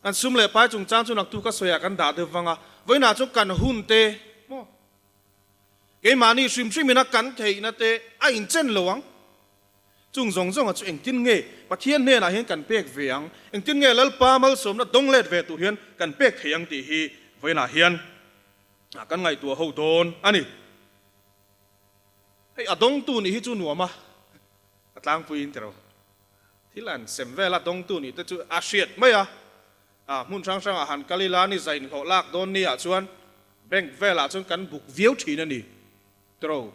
kan sum leh pai chungchang chu naktu ka sawiah kan dah deuh vang a, vawiinah chuan kan hun te maw keimahni hrim hrimina kan theihna te a inchen lo ang. Chung zawng zawnga chu engtin nge Pathian hnenah hian kan pek ve ang, engtin nge Lalpa malsawmna dawng let ve tur hian kan pek thei ang tih hi vawiinah hian kan ngaihtuah ho dawn a ni. Hei a dawngtu nih hi chu nuam a, a tlangpuiin tiro. Thil an sem vel a dawngtu nih te chu a hriat mai a, a hmun hrang hrangah han kal ila ni zain hlawh lak dawn ni ah chuan bank velah chuan kan buk viau thin a ni tiro.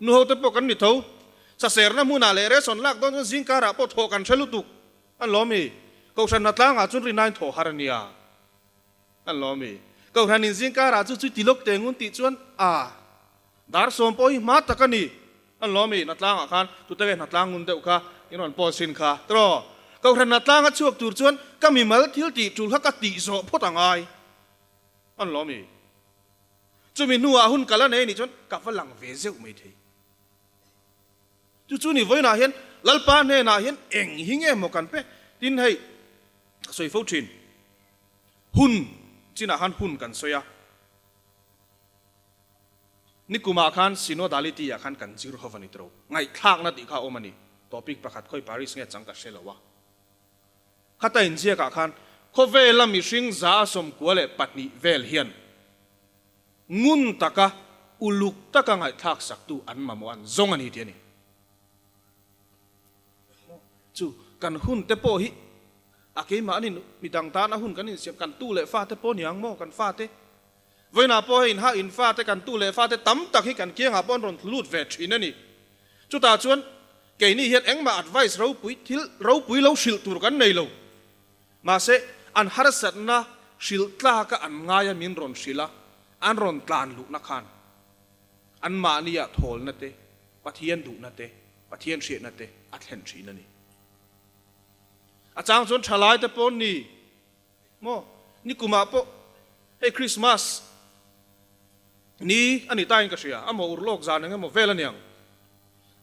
Nu ho te pawh kan ni tho. Saserna hmunah leh ration lak dawn chuan zingkarah pawh thawh kan hre lutuk an lawm i. Kohhran hnatlangah chuan rinain thawh har a nia. An lawm i. Kohhran in zingkarah chu chu ti lawk teh ngun tih chuan a dar sawm pawh hi hma tak a ni. An lawm i hnatlangah khan tute nge hnatlang ngun deuh kha in rawn post thin kha tiraw. Kohhran hnatlanga chhuak tur chuan ka mimal thil tih tul kha ka tih zawh phawt a ngai. An lawm i. Chumi hnuah hun kal a nei anih chuan ka va lang ve zeuh mai thei. Chu chu ni vawiinah hian Lalpa hnenah hian eng hi nge maw kan pek? Tin hei ka sawi fo thin. Hun chinah khan hun kan sawi a. Nikumah khan Synodality ah khan kan zir ho va ni tiro. Ngaihthlakna tih kha a awm a ni. Topic pakhat khawi Paris nge chang ka hre lo a. Khata inziakah khan khawvela mihring 92 vel hian ngun taka uluk taka ngaihthlak saktu an mamawh an zawng a ni tih a ni. Chu kan hun te pawh hi a keimahni midang tana hun kan insiam kan tu leh fate pawh niang maw kan fate Vawiinah pawh hei inha in fate kan tu leh fate tam tak hi kan kiangah pawh an rawn lut ve thin a ni. Chutah chuan keini hian engmah advice ropui thil ropui lo hrilh tur kan nei lo. Mahse an harsatna hrilh tlaka an ngaia min rawn hrilh a, an rawn tlan luhna khan anmahnia thawlna te, Pathian duhna te, Pathian hriatna te a thlen thin a ni. A chang chuan thalai te pawh ni Maw? Nikumah pawh hei Christmas ni a ni tain ka hria, a maw urlawk zan eng emaw vel a niang.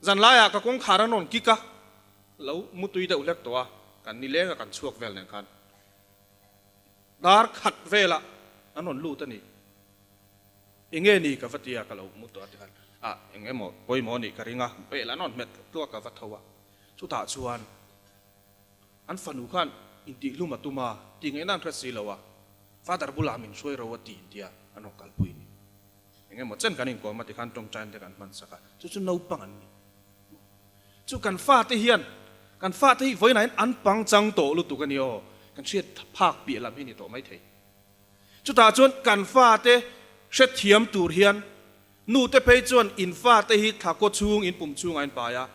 Zan laiah ka kawngkhar an rawn kik a, lo mutui deuh hlek tawh a, kan nileng a kan chhuak vel nen khan dar khat velah an rawn lut a ni. Enge ni ka va ti a, ka lo mu tawh a ti khan ah eng emaw pawimawh a nih ka ring a, bel an rawn hmet tluak ka va tho a, chutah chuan An fanu khan intihhlum a tum a, tih ngaihna an hre si lo a, Father bulah min hruai ro a ti intia an rawn kalpui ni. Eng emaw chen kan inkawm a tikhan tawngtaina te kan hman sak a, chu chu naupang an ni. Chu kan fate hian, kan fate hi vawiinah hian an pangchang tawh lutuk a ni aw, kan hriat phak piah lam hi ni tawh maithei. Chutah chuan kan fate hrethiam tur hian Nu te phei chuan in fate hi thla kaw chhung in pum chhungah in pai a,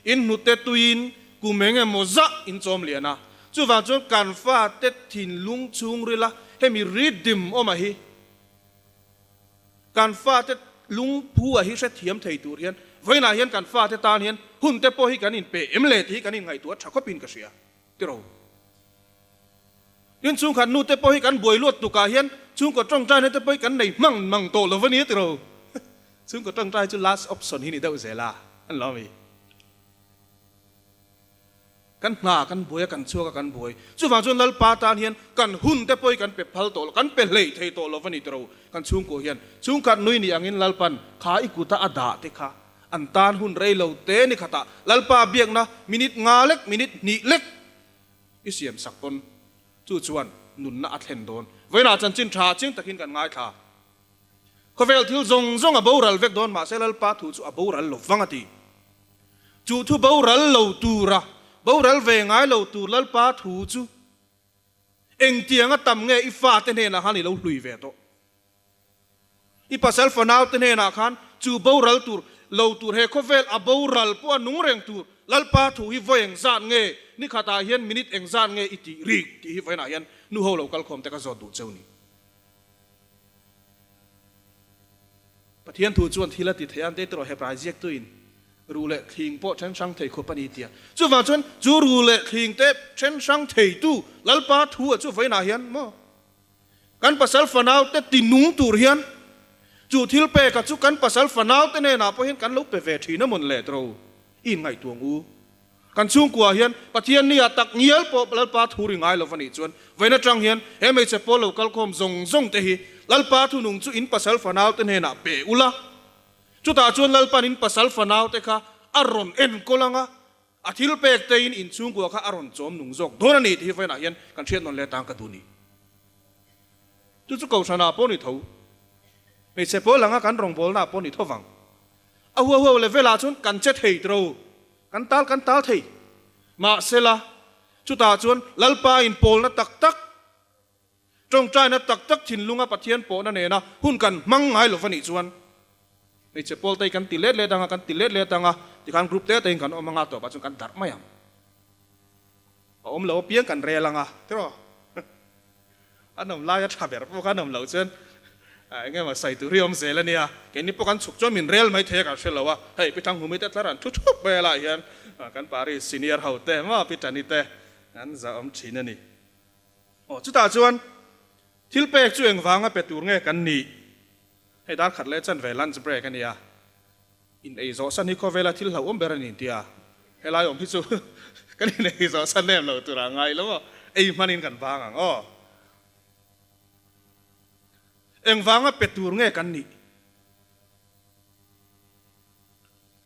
in hnute tuiin kum eng emaw zah in chawm lian a. Chuvang chuan kan fate thinlung chhungrila hemi rhythm awm a hi kan fate lungphu a hi hrethiam thei tur hian vawiinah hian kan fate tan hian hun te pawh hi kan inpe em le tih hi kan inngaihtuah tha khawpin ka hria. Tiro. Tin, chhungkhat nu te pawh hi kan buai luat tukah hian chhungkaw tawngtaina te pawh hi kan nei hmang mang tawh lo va nia tiro. Chhungkaw tawngtai chu last option hi ni deuh zel a, an lo mi. Kan hna kan buai a, kan chhuak a, kan buai. Chuvang chuan Lalpa tan hian kan hun te pawh hi kan pe phal tawh lo, kan pe hlei thei tawh lo va ni tiro. Kan chhungkaw hian chhungkhat nui ni angin Lalpan kha i kuta a dah te kha an tan hun rei lo te ni khatah Lalpa biakna minute nga lek, minute hnih lek I siam sak pawn chu chuan nunna a thlen dawn. Vawiinah chanchin tha chiang takin kan ngaithla. Khawvel thil zawng zawng a boral vek dawn mahse Lalpa thu chu a boral lo vang a ti. Chu thu boral lo tura boral ve ngai lo tur Lalpa thu chu engtianga tam nge i fate hnenah khan i lo hlui ve tawh. I pasal fanaute hnenah khan chu boral tur lo tur he khawvel a boral pawh a nung reng tur Lalpa thu hi vawi engzat nge ni khatah hian minute engzat nge i tih rik tih hi vawiinah hian nu ho lo kalkhawm te ka zawt duh cheu ni. Pathian thu chuan thil a ti thei a, an tei tawh Hebrai ziaktuin ruh leh thling pawh then hrang thei khup a ni tia. Chuvang chuan chu ruh leh thling te then hrang theitu Lalpa thu a chu vawiinah hian maw Kan pasal fanaute ti nung tur hian chu thil peka chu kan pasal fanaute hnenah pawh hian kan lo pe ve thin a mawn le tro i inngaihtuah ang u. Kan chhungkuaah hian Pathian nia tak ngial pawh Lalpa thu ri ngai lova nih chuan vawiin atang hian he hmeichhe pawl lo kalkhawm zawng zawng te hi Lalpa thunung chu in pasal fanaute hnenah pe ula. Chutah chuan Lalpa'n in pasal fanaute kha a rawn enkawl ang a, A thil pek tein inchhungkua kha a rawn chawm nung zawk dawn a ni tih hi vawiinah hian kan hriat nawn leh tang ka duh ni. Chu chu Kohhranah pawh ni tho, hmeichhe pawl anga kan rawngbawlnaah pawh ni tho vang. A huau huau level ah chuan kan che thei tiro, kan tal kan tal thei. Mahsela, chutah chuan Lalpa inpawlna tak tak, Tawngtaina tak tak thinlunga Pathian pawhna nena hun kan hmang ngai lo va nih chuan hmeichhe pawl te hi kan ti let let anga, kan ti let let anga, tikhan group te te in kan awm anga tawpah chuan kan darh mai ang. A awm lo apiang kan rel anga tiraw? An awm laia tha ber pawh kha an awm loh chuan eng emaw sawi tur hi awm zel a nia. Keini pawh kan chhuk chuan min rel mai thei a kan hre lo a, hei Pi Thanghumi te tlar an thu thup mai a lai hian kan Paris senior ho te maw Pi Tani te an zahawm thin a ni. Aw, chutah chuan thil pek chu engvanga pe tur nge kan nih? Hei dar khat leh chanve lunch break a nia, in ei zawh san hi khawvela thil hlauhawm ber a ni tia helai awm hi chu kan in ei zawh san em lo tura ngai lo maw, ei hmanin kan vang ang aw. Engvanga pe tur nge kan nih?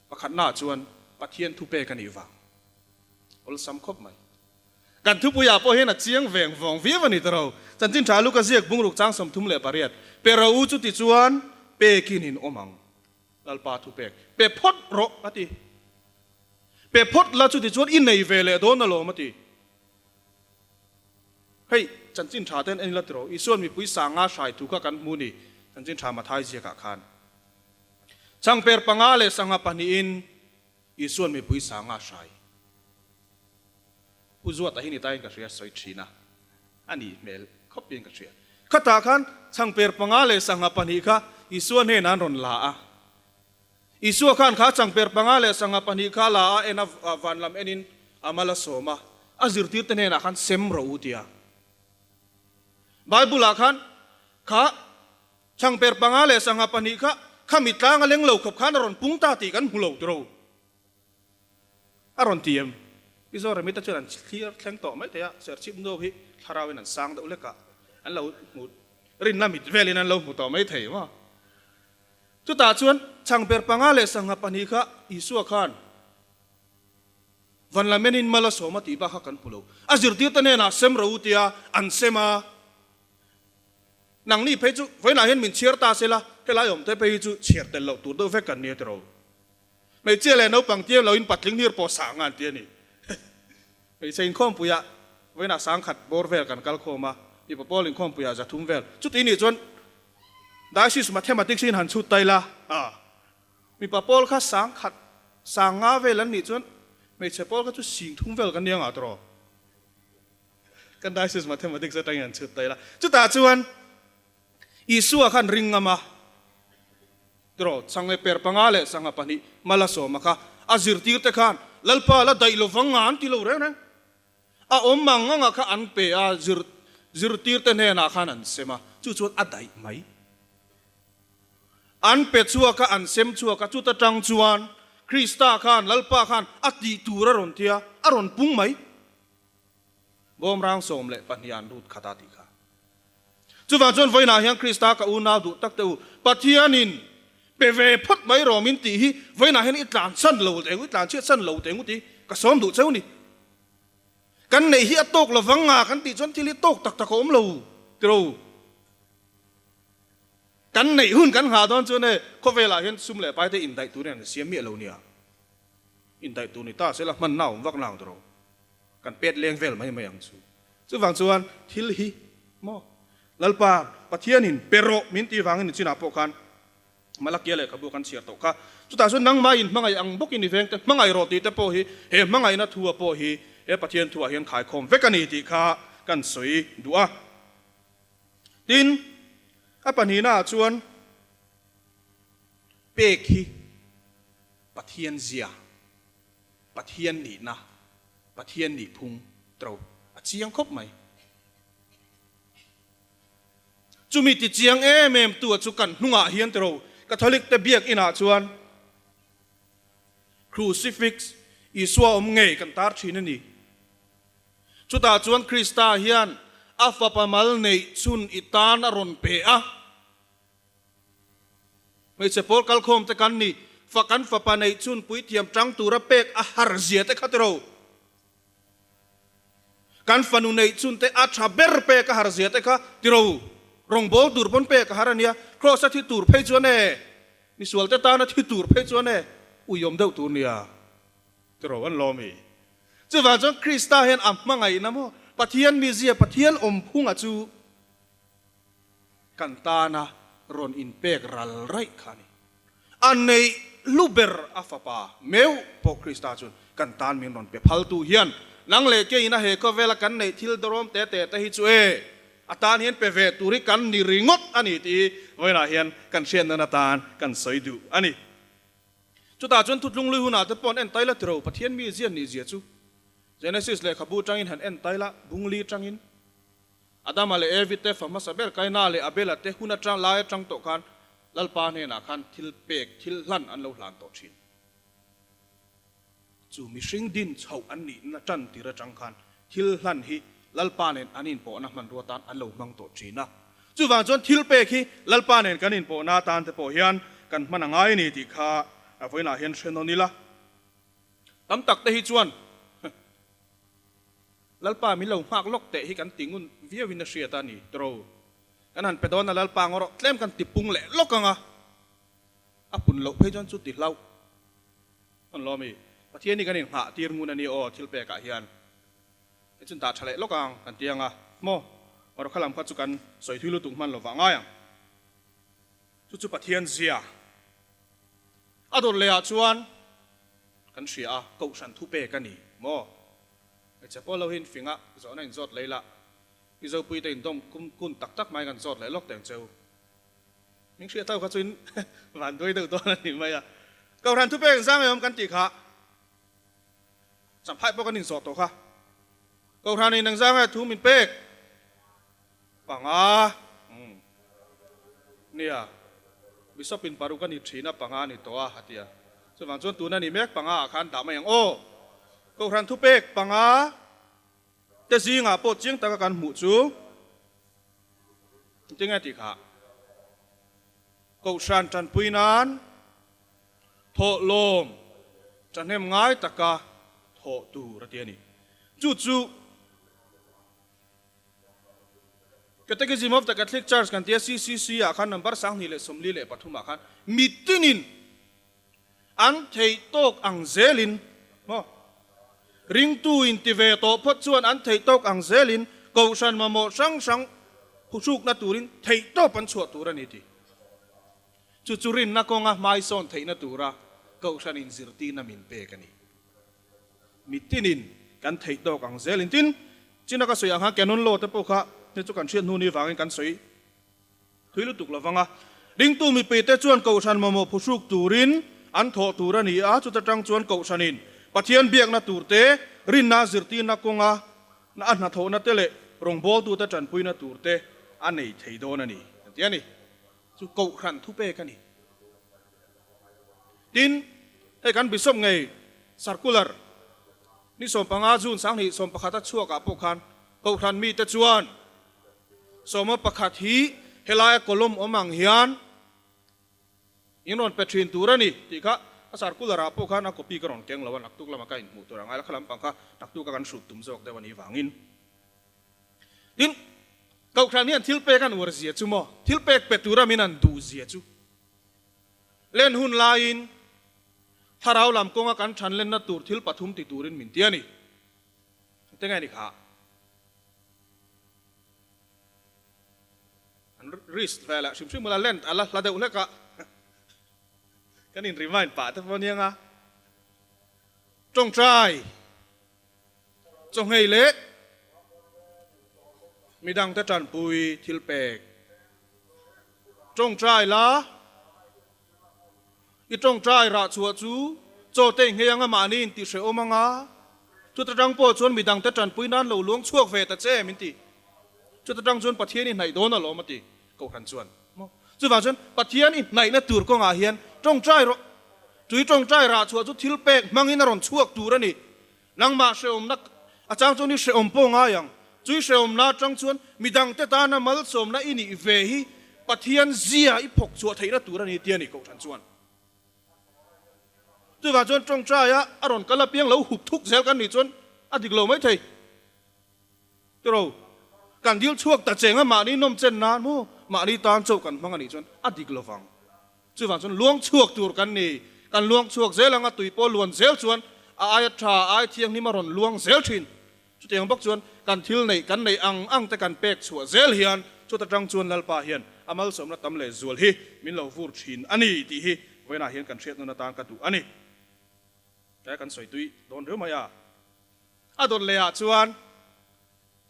Pakhatnaah chuan Pathian thupek a nih vang. Awlsam khawp mai. Kan thupuiah pawh hian a chiang veng vawng viau a ni ta ro. Chanchin tha Luka ziak bungruk chang 38, Pe ro u chuti chuan pekin in awm ang. Lalpa thupek, Pe phawt rawh a ti. Pe phawt la chuti chuan i nei ve leh dawn alawm a ti. Hei, chanchin tha ten en ila tiraw, Isuan mipui sanga hrai thu kha kan hmu ni, chanchin tha Mathai ziakah khan. Changper panga leh sangha pahnihin Isuan mipui sanga hrai. Pu Zuata hi ni tain ka hria sawi thin a, a nih hmel khawp in ka hria. Khatah khan changper panga leh sangha pahnih kha Isua hnenah an rawn la a. Isua khan kha changper panga leh sangha pahnih kha la a en a, van lam enin a mal a sawm a, a zirtirte hnenah khan sem rawh u tia. Bible-ah khan kha changper panga leh sangha pahnih kha khami tlang a leng lo khawp khan a rawn pung ta tih kan hmu lo tiro. A rawn ti em? I Zoremita chuan an thlir thleng tawh mai thei a, serchhip nu hi thlarauin an sang deuh lek a, an lo hmu rinna mit velin an lo hmu tawh mai thei maw? Chutah chuan changper panga leh sangha pahnih kha Isua khan van lamenin mal a sawm a tih bak kha kan hmu lo. A zirtirte hnenah sem ro u tia an sem a. Nangni phei chu vawiinah hian min chhiar ta se la, helai awmte phei hi chu chhiar tel loh tur deuh vek kan nia tiraw. Hmeichhia leh naupang tir loin patling hlir pawh sang an ti a ni. Hmeichhe inkhawmpuiah vawiinah sangkhat bawr vel kan kal khawm a, mipa pawl inkhawmpuiah zathum vel. Chuti nih chuan Diocese Mathematics in han chhut ta ila a, mipa pawl kha sangkhat sang nga vel an nih chuan hmeichhe pawl kha chu sing thum vel kan ni ang ah tawh. Kan Diocese Mathematics atangin han chhut ta ila. Chutah chuan Isua khan ring ngam a, tiraw, chhange per panga leh sangha pahnih mal a sawm a kha, a zirtirte khan Lalpa la daih lovang nga an ti lo reng reng. A awm ang anga kha an pe a, zir zirtirte hnenah khan an sem a, chu chuan a daih mai. An pe chhuak a, an sem chhuak a, chuta tang chuan Krista khan, Lalpa khan a tih tur a rawn ti a, a rawn pung mai. Bawmrang 12 an lut khat a tih kha. Chuvang chuan vawiinah hian Krista ka unau duh tak te u, Pathianin pe ve phawt mai rawh min tih hi vawiinah hian i tlan san lo teh ngu, i tlan chhiat san lo teh ngu tih ka sawm duh cheu ni. Kan neih hi a tawk lovang nga kan tih chuan thil hi tawk tak tak a awm lo tiro. Kan neih hun kan nghah dawn chuan e khawvelah hian sum leh pai te indaih turin an siam miah lo nia. Indaih tur ni ta sela hmanna a awm vak nang tiro. Kan pet leng vel mai mai ang chu. Chuvang chuan thil hi maw Lalpa Pathianin pe rawh min tih vangin ni chinah pawh khan Malakia lehkhabu kan chhiar tawh kha. Chutah chuan nangmah in hmangaih ang bawkin i vengte hmangaih rawh tih te pawh hi he hmangaihna thua pawh hi he Pathian thuah hian khaikhawm vek a ni tih kha kan sawi duh a. Tin, a pahnihnaah chuan pek hi Pathian zia. Pathian nihna, Pathian nihphung tro a chiang khawp mai. Chumi ti chiang em em tu a chu kan hnungah hian tro Catholic te biak inah chuan Crucifix Isua awm ngei kan tar thin a ni. Chutah chuan Krista hian a fapa mal neih chhun i tan a rawn pe a. Hmeichhe pawl kalkhawm te kan ni, fa kan fapa neih chhun puithiam tang tura pek a har zia te kha tiro. Kan fanu neih chhun te a tha ber pek a har zia te kha tiro. Rawngbawl tur pawn pek a har a nia, Kraws a thi tur phei chuan e, misual te tana thi tur phei chuan e, uiawm deuh tur nia tiro an lawm i. Chuvang chuan Krista hian a hmangaihna maw Pathian mizia, Pathian awmphunga chu Kan tana rawn inpek ral raih kha a ni. A neih hlu ber a fapa meuh pawh Krista chuan kan tan min rawn pe phaltu hian nang leh keiin a he khawvela kan neih thil dawrawm te te te hi chu e, a tan hian pe ve tur hi kan ni ringawt a ni tih hi vawiinah hian kan hriat nan atan kan sawi duh a ni. Chutah chuan thutlung lui hunah te pawh an en taila tiro Pathian mi zian nih zia chu Genesis lehkhabu tangin han en taila bungli tangin. Adama leh Evi te fa hmasa ber Kaina leh Abela te hun atang lai atang tawh khan Lalpa hnenah khan thil pek, thil hlan an lo hlan tawh thin. Chu mihring din chhoh an nihna tan tir atang khan thil hlan hi Lalpa nen an inpawhna hmanrua tan an lo hmang tawh thin a. Chuvang chuan thil pek hi Lalpa nen kan inpawhna atan te pawh hian kan hman a ngai a ni tih kha vawiinah hian hre nawn ila. Tam tak te hi chuan Lalpa min lo nghak lawk teh hi kan ti ngun viauin a hriat a ni tiro. Kan han pe dawn a Lalpa ngaw rawh tlem kan ti pung leh lawk ang a, a pun loh phei chuan chu ti hlauh an lo a mi. Pathian hi kan inghah tir ngun a ni aw thil pekah hian. Hei chun dah tha leh lawk ang kan ti ang a maw? Rawkha lam kha chu kan sawi thui lutuk hman lovah ngai ang. Chu chu Pathian zia a dawt leh ah chuan kan hria a, Kohhran thupek a ni maw? Hmeichhe pawl ho hi infinga zawhna inzawt lei lah Mizopuite indawm kum kun tak tak mai kan zawt leh lawk teng cheu. Min hriat ho kha chu in van duai deuh dawn a ni mai a. Kohhran thupek engzang nge awm kan tih kha Champhai pawh kan inzawh tawh kha. Kohhran in engzang nge thu min pek? Panga. Umm. Nia. Bishop in paruk a ni thin a, panga a ni tawh a, a ti a. Chuvang chuan tuna ni mek panga ah khan dah mai ang aw. Kohhran thupek panga te zingah pawh chiang taka kan hmuh chu engtin nge tih kha? Kohhran tanpui nan Thawhlawm thahnem ngai taka thawh tur a ti a ni. Chu chu Catechism of the Catholic Church kan tia CCC ah khan number 2023 ah khan mitinin an theih tawk ang zelin maw ringtu in ti ve tawh phawt chuan an theih tawk ang zelin kohhran mamawh hrang hrang phuhrukna turin theih tawp an chhuah tur a ni ti. Chu chu rinna kawnga hmaisawn theihna tura Kohhran inzirtirna min pek a ni. Mitinin kan theih tawk ang zelin tin, china ka sawi ang khan Canon Law te pawh kha hei chu kan hriat hnu ni vangin kan sawi thui lutuk lo vang a. Ringtu mipuite chuan Kohhran mamawh phuhruk turin an thawh tur a ni a, chuta tang chuan Kohhranin Pathian biakna turte, rinna zirtirna kawnga a hnathawhna te leh rawngbawltute tanpuina turte a nei thei dawn a ni, an ti a ni. Chu Kohhran thupek a ni. Tin, hei kan Bishop ngei Circular ni 15 June 2011 a chhuakah pawh khan Kohhran mite chuan 11 hi helaia column awm ang hian in rawn pe thin tur a ni tih kha a circular ah pawh khan a copy ka rawn keng lo a, naktuk lama ka inhmuh tur a ngai la, kha lampang kha naktuk a kan hrut tum zawk deuh a nih vangin. Tin, Kohhran hian thil pek an uar zia chu maw? Thil pek pe tura min an duh zia chu. Len hun laiin thlarau lam kawnga kan than lenna tur thil pathum ti turin min ti a ni. Eng nge ni kha? An risk velah hrim hrim ula lent a la hla deuh hlek a. Kan in remind pah te pawh aniang a. Tawngtai. Chawhngei leh midangte tanpui thil pek. Tawngtai la, i tawngtai rah chhuah chu chaw te i nghei anga mahni in tih hrehawm anga, chuta tang pawh chuan midangte tanpui nan lo luang chhuak ve ta che min ti. Chuta tang chuan Pathian i hnaih dawn alawm a ti Kohhran chuan. Chuvang chuan Pathian i hnaihna tur kawngah hian tawngtai rawh. Tui tawngtai rah chhuah chu thil pek hmangin a rawn chhuak tur a ni. Nangmah hrehawmna a chang chuan i hrehawm pawh ngai ang. Chui hrehawmna atang chuan midangte tana malsawmna i nih ve hi Pathian zia i phawk chhuah theihna tur a ni tia ni Kohhran chuan. Chuvang chuan tawngtaia a rawn kal apiang lo hup thuk zel kan nih chuan a dik lo maithei. Tiro, kan dil chhuak ta cheng a mahni nawm chen nan maw mahni tan chauh kan hmang a nih chuan a dik lovang. Chuvang chuan luang chhuak tur kan ni. Kan luang chhuak zel ang a, tui pawh luan zel chuan a aia tha, a ai thianghlim a rawn luang zel thin. Chutiang bawk chuan kan thil neih, kan neih ang ang te kan pek chhuah zel hian chuta tang chuan Lalpa hian a malsawmna tam leh zual hi min lo vur thin a ni tih hi vawiinah hian kan hriat nawn atan ka duh a ni. Tlai kan sawi tui dawn riau mai a. A dawt lehah chuan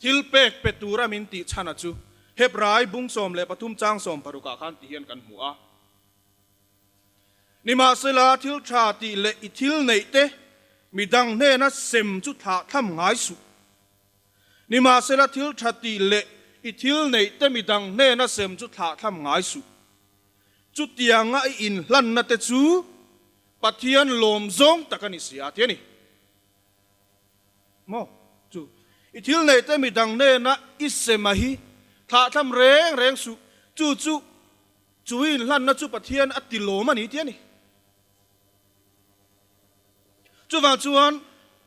thil pek pe tura min tih chhana chu Hebrai bung 13 chang 16 ah khan ti hian kan hmu a. Nimahsela thil tha tih leh i thil neih te midang hnena sem chu thlah tham ngai suh. Nimahsela thil tha tih leh i thil neih te midang hnena sem chu thlah tham ngai suh. Chutianga i inhlanna te chu Pathian lawm zawng tak a ni si a ti a ni. Maw? Chu i thil neih te midang hnena i sema hi Thlah thlam reng reng suh. Chu chu chu inhlanna chu Pathian a ti lawm a ni tih a ni. Chuvang chuan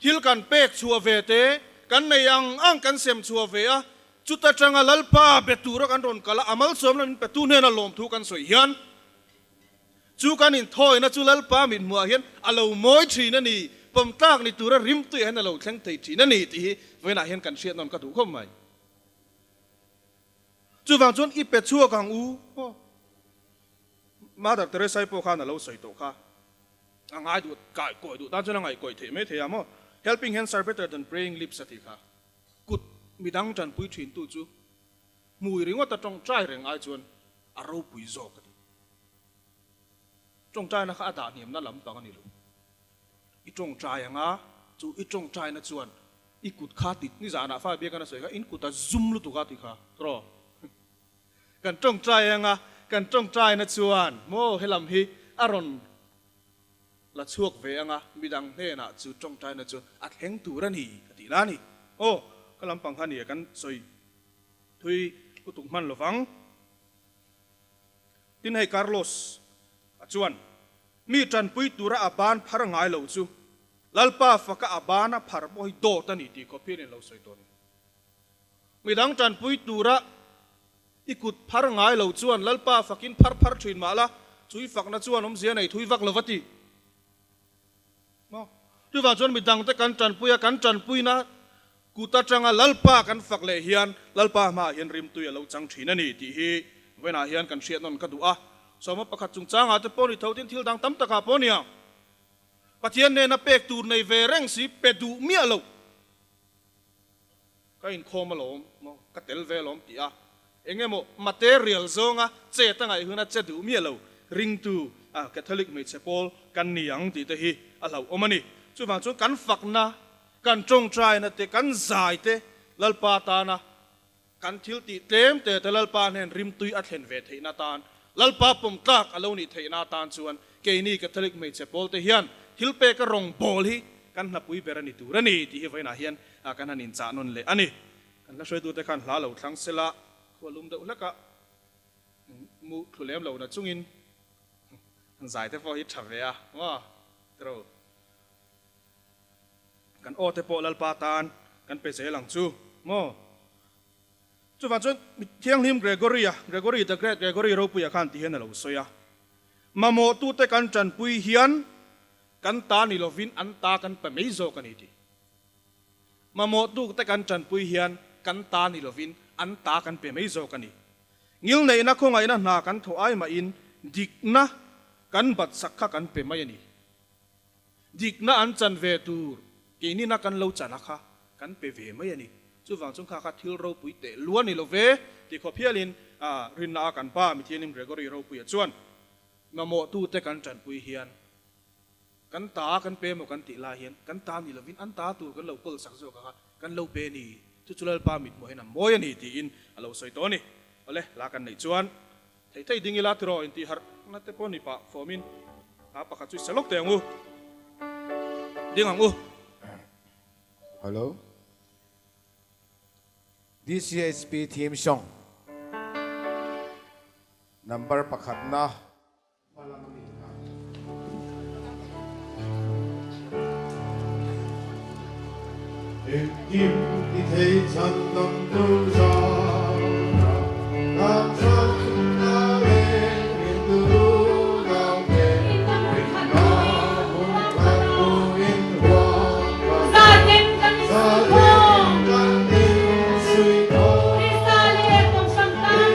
thil kan pek chhuah ve te, kan nei ang ang kan sem chhuah ve a, chuta tanga Lalpa be tura kan rawn kal a, a malsawmna min petu hnena lawmthu kan sawi hian chu kan inthawina chu Lalpa mithmuhah hian a lo mawi thin a ni, pawmtlak ni tura rimtuiah hian a lo thleng thei thin a ni tih hi vawiinah hian kan hriat nawn ka duh khawp mai. Chuvang chuan i pe chhuak ang u aw. Mother Teresa-i pawh khan a lo sawi tawh kha. A ngai duh, kai kawi duh tan chuan a ngaih kawi theih mai thei a maw? Helping hands are better than praying lips a tih kha. Kut midang tanpui thintu chu hmui ringawt a tawngtai reng ai chuan a ropui zawk a ti. Tawngtaina kha a dah hniamna lam pang a ni lo. I tawngtai anga chu i tawngtaina chuan i kut kha ti, nizanah fa biak a sawi kha in kut a zum lutuk a ti kha tawh. Kan tawngtai anga kan tawngtaina chuan maw helam hi a rawn la chhuak ve anga midang hnenah chu tawngtaina chu a thleng tur a ni a tih na a ni. Aw ka lampang kha nia kan sawi thui lutuk hman lovang. Tin hei Carlos a chuan mi tanpui tura a ban phar ngai lo chu Lalpa faka a bana phar pawh hi dawt a ni tih khawp hian in lo sawi tawh a ni. Midang tanpui tura i kut phar ngai lo chuan Lalpa fakin phar phar thin mah la, chu i fakna chuan awmzia nei thui vak lo va ti. Maw? Chuvang chuan midangte kan tanpui a, kan tanpuina kut atanga Lalpa kan fak leh hian Lalpa hmaah hian rimtui a lo chang thin a ni tih hi vawiinah hian kan hriat nawn ka duh a. Sawma pakhat chungchangah te pawh ni tho tin thil dang tam takah pawh nia Pathian nena pek tur nei ve reng si pe duh miah lo. Ka inkhawm alawm maw, ka tel ve alawm tih a, eng emaw material zawnga chet a ngaih huna che duh miah lo ringtu a Catholic hmeichhe pawl kan ni ang tih te hi a hlauhawm a ni. Chuvang chuan kan fakna, kan tawngtaina te, kan zai te Lalpa tana kan thil tih tlem te te Lalpa hnen rimtui a thlen ve theihna tan, Lalpa pawm tlak a lo nih theihna atan chuan keini Catholic hmeichhe pawl te hian thil peka rawng bawl hi kan hlapui ber a ni tur a ni tih hi vawiinah hian kan han inchah nawn leh a ni. Kan hla hruaitute khan hla lo thlang sela, khua lum deuh hleka mu thlu lem lo na chungin zai te pawh hi tha ve a, maw tiro. Kan aw te pawh Lalpa tan kan pe zel ang chu maw. Chuvang chuan Thianghlim Gregory-a, Gregory the Great, Gregory Ropuia khan ti hian a lo sawi a, Mamawhtute kan tanpui hian kan ta ni lovin an ta kan pe mai zawk a ni tih. Mamawhtute kan tanpui hian kan ta ni lovin an ta kan pe mai zawk a ni. Ngilneihna khawngaihna hna kan thawh ai mahin dikna kan batsak kha kan pe mai a ni. Dikna an chan ve tur keinina kan lo chan a kha kan pe ve mai a ni. Chuvang chung kha kha thil ropui teh lua ni lo ve ti khawp hialin rinna a kan pa Mithianim Gregory Ropuia chuan mamawhtute kan tanpui hian kan ta kan pe emaw kan tih lai hian kan ta ni lovin an ta tur kan lo kawl sak zawk a kha kan lo pe ni. Chu chu Lalpa mithmuh hian a mawi a ni tiin a lo sawi tawh a ni. Awle, la kan neih chuan Thei thei ding ila tiraw intih harh na te pawh ni pah fawmin a pakhat chu i sa lawk teh ang u. Ding ang u. Hello. DCHP theme song number pakhat na. Engkim ti thei chhan dam tur zara kan chhanna leh rintu nau te rinna hmun khat hmuin huang kan zalen kan insuih thawm Krista leh Kohhran tan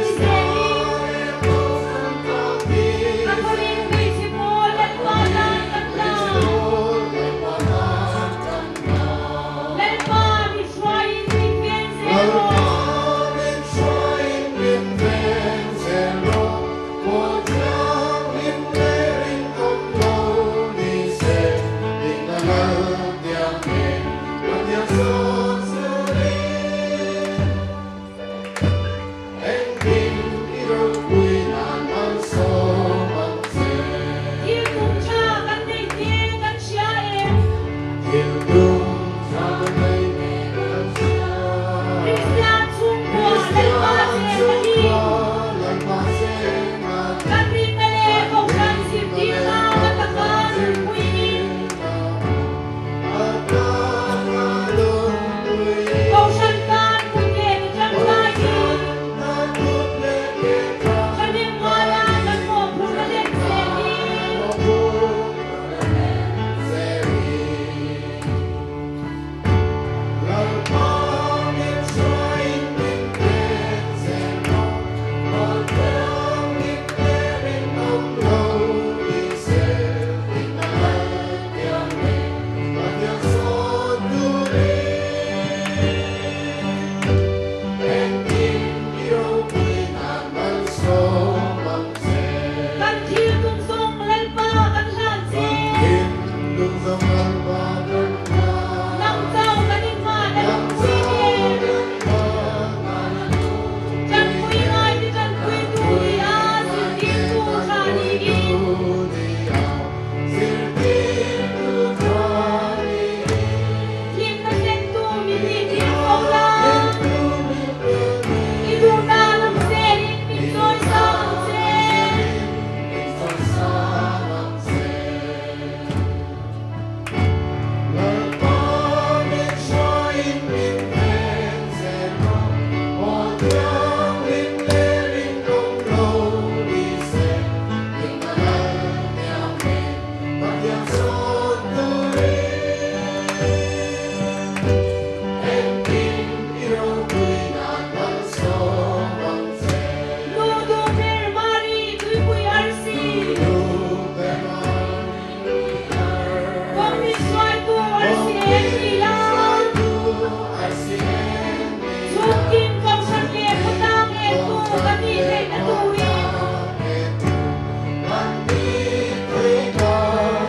theihna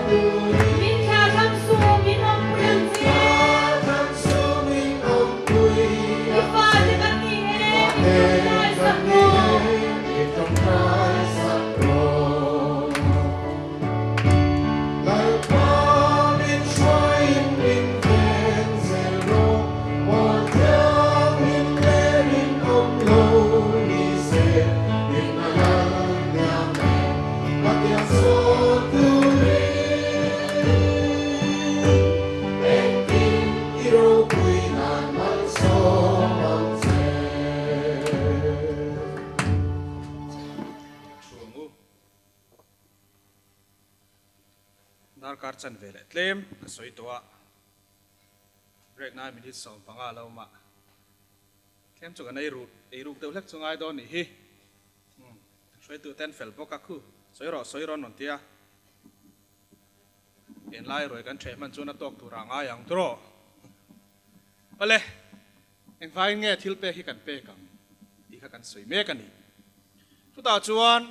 turin. Min thlahthlam suh, min awmpui ang che. I fate kan ni e, min tawngtai sak rawh. Lalpa min hruaiin min ven zel rawh, Mual thianghlim leh rinawm lo ni se, Dikna lal hniam e, Pathian sawn turin. Engkim i ropui nan malsawm ang che. Darkar chan ve leh tlem ka sawi tawh a, break nai minute 15 lo mah tlem chu kan ei ruk ei ruk deuh hlek chu ngai dawn nih hi. Umm hruaitu ten fel bawk a khu sawi rawh sawi rawn rawn tia enlai ruai kan ṭheh hman chuan a tawk tur ah ngai ang tawh. Awle engvangin nge thil pek hi kan pek ang tih kha kan sawi mek a ni. Chutah chuan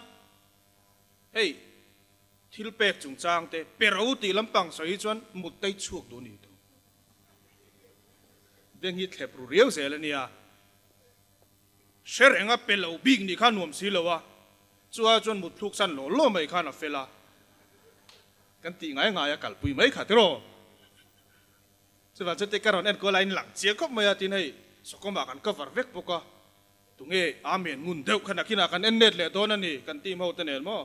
Hei, thil pek chungchang te, pero tih lampang sawi hi chuan mut tei chhuak duh ni thung. Beng hi thlep ru riau zel a nia. Hre renga pe lo bik nih kha nuam si lo a, chu ai chuan mut thluk san law law mai khan a fel a. Kan tih ngai ngai a kalpui mai kha tiraw. Chuvang chu te ka rawn enkawl a inlang chiang khawp mai a, tin hei sawkawmah kan cover vek bawk a. Tunge Amen ngun deuh kha nakinah kan en let leh dawn a ni kan team ho te nen maw?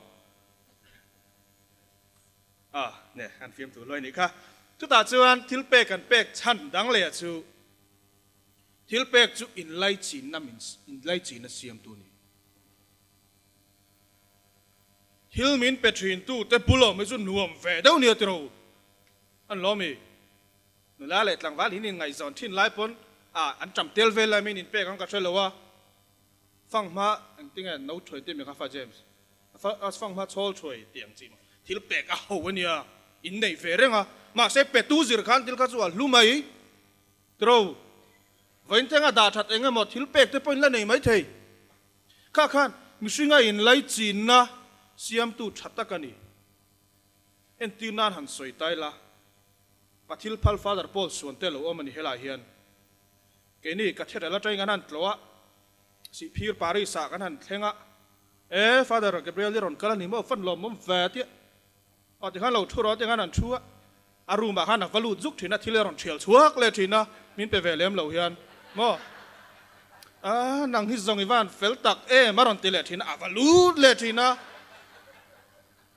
Ah, ne, kan fiam tur luai nih kha. Chutah chuan thil pek kan pek chhan dang leh chu thil pek chu inlaichinna min inlaichinna siamtu a ni. Thil min pe thintu te bul awm hi chu nuam ve deuh nia tiro an lawm i. Nula leh tlangval hin inngaihzawn thin lai pawn ah an ṭam tel vel lai min inpek ang ka hre lo a, fanghma engtinge no thuai tih mi kha fa James a fanghma chhawl thuai tih ang chi maw thil pek a ho ania in nei ve reng a, mahse petu zir khan thil kha chu a hlu mai tiro vawiin thenga dah that eng emaw thil pek te pawh in la nei mai thei kha khan mihringa inlaichinna siamtu tha tak a ni. Entir nan han sawi tai la, Pathil phal Father Paul suan te lo awm a ni helai hian. Keini Cathedral atangin kan han tlawh a, Sihphir Parish ah kan han thleng a, E, Father Gabriel i rawn kal a ni maw, fan lawmawm ve tia. Aw tikhan lo thu rawh tikhan an thu a, a room ah khan a va lut zuk thin a, thil a rawn thial chhuak leh thin a, min pe ve lem lo hian maw. A, nang hi zawng i van fel tak em a rawn ti leh thin a, a va lut leh thin a.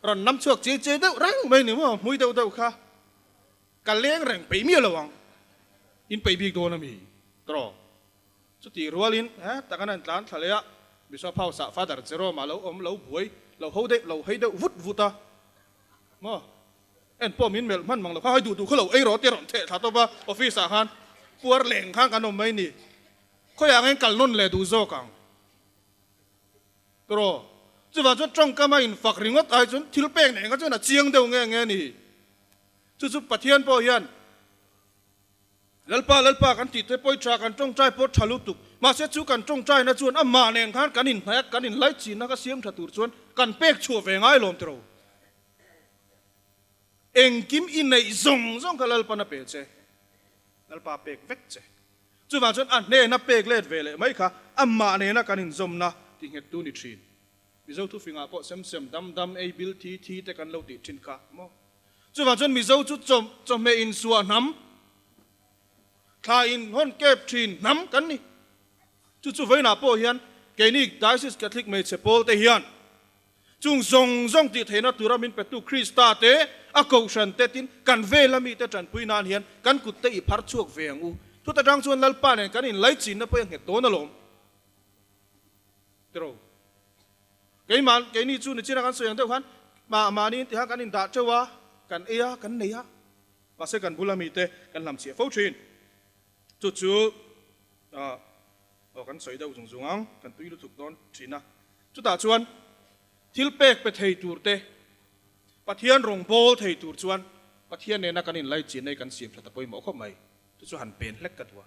Rawn nam chhuak che che deuh reng mai ni maw, hmui deuh deuh kha ka leng reng peih miah lo ang, in peih bik dawn a mi tawh. Chutih rualin he tak an han tlan thla leh a, Bishop House ah Father Jerome-a lo awm lo buai lo ho deuh lo hei deuh vut vut a maw, en pawh min melh hman mang lo kha hai duh duh kha lo ei rawh tia rawn theh thla tawp a, office ah khan puar leng khan kan awm mai ni, khawiah nge kal nawn leh duh zawk ang. Tawh. Chuvang chuan tawngkam a infak ringawt ai chuan thil pek nei kha chuan a chiang deuh nge nge a ni. Chu chu Pathian pawh hian Lalpa Lalpa kan tih te pawi tha kan tawngtai pawh tha lutuk. Mahse chu kan tawngtaina chuan amah nen khan kan inhnaih a, kan inlaichinna kha siam tha tur chuan kan pek chhuah ve ngai lawm tiro. Engkim i neih zawng zawng kha Lalpan a pe che. Lalpa pek vek che. Chuvang chuan a hnena pek let ve leh mai kha amah nena kan inzawmna ti nghet tu ni thin. Mizo thufingah pawh sem sem dam dam ei bil thi thi te kan lo tih thin kha maw. Chuvang chuan Mizo chu chaw chawhmeh insuah hnam, thla in hawn kep thin hnam kan ni. Chu chu vawiinah pawh hian keini Diocese Catholic hmeichhe pawl te hian Chung zawng zawng tih theihna tura min petu Krista te, a kohhran te tin kan vela mite tanpui nan hian kan kut te i phar chhuak ve ang u. Chuta tang chuan Lalpa nen kan inlaichinna pawh i a nghet dawn alawm. Tiro. Keimah, keini chu nichina kan sawi ang deuh khan mah mahni intiha kan indah teuh a, kan ei a, kan nei a. Mahse kan bula mite kan hlamchhiah fo thin. Chu chu aw kan sawi deuh zung zung ang, kan tui lutuk dawn thin a. Chutah chuan thil pek pe thei tur te, Pathian rawn bawl thei tur chuan Pathian nena kan inlaichin nei kan siam that a pawimawh khawp mai. Chu chu han pen hlek ka duh a.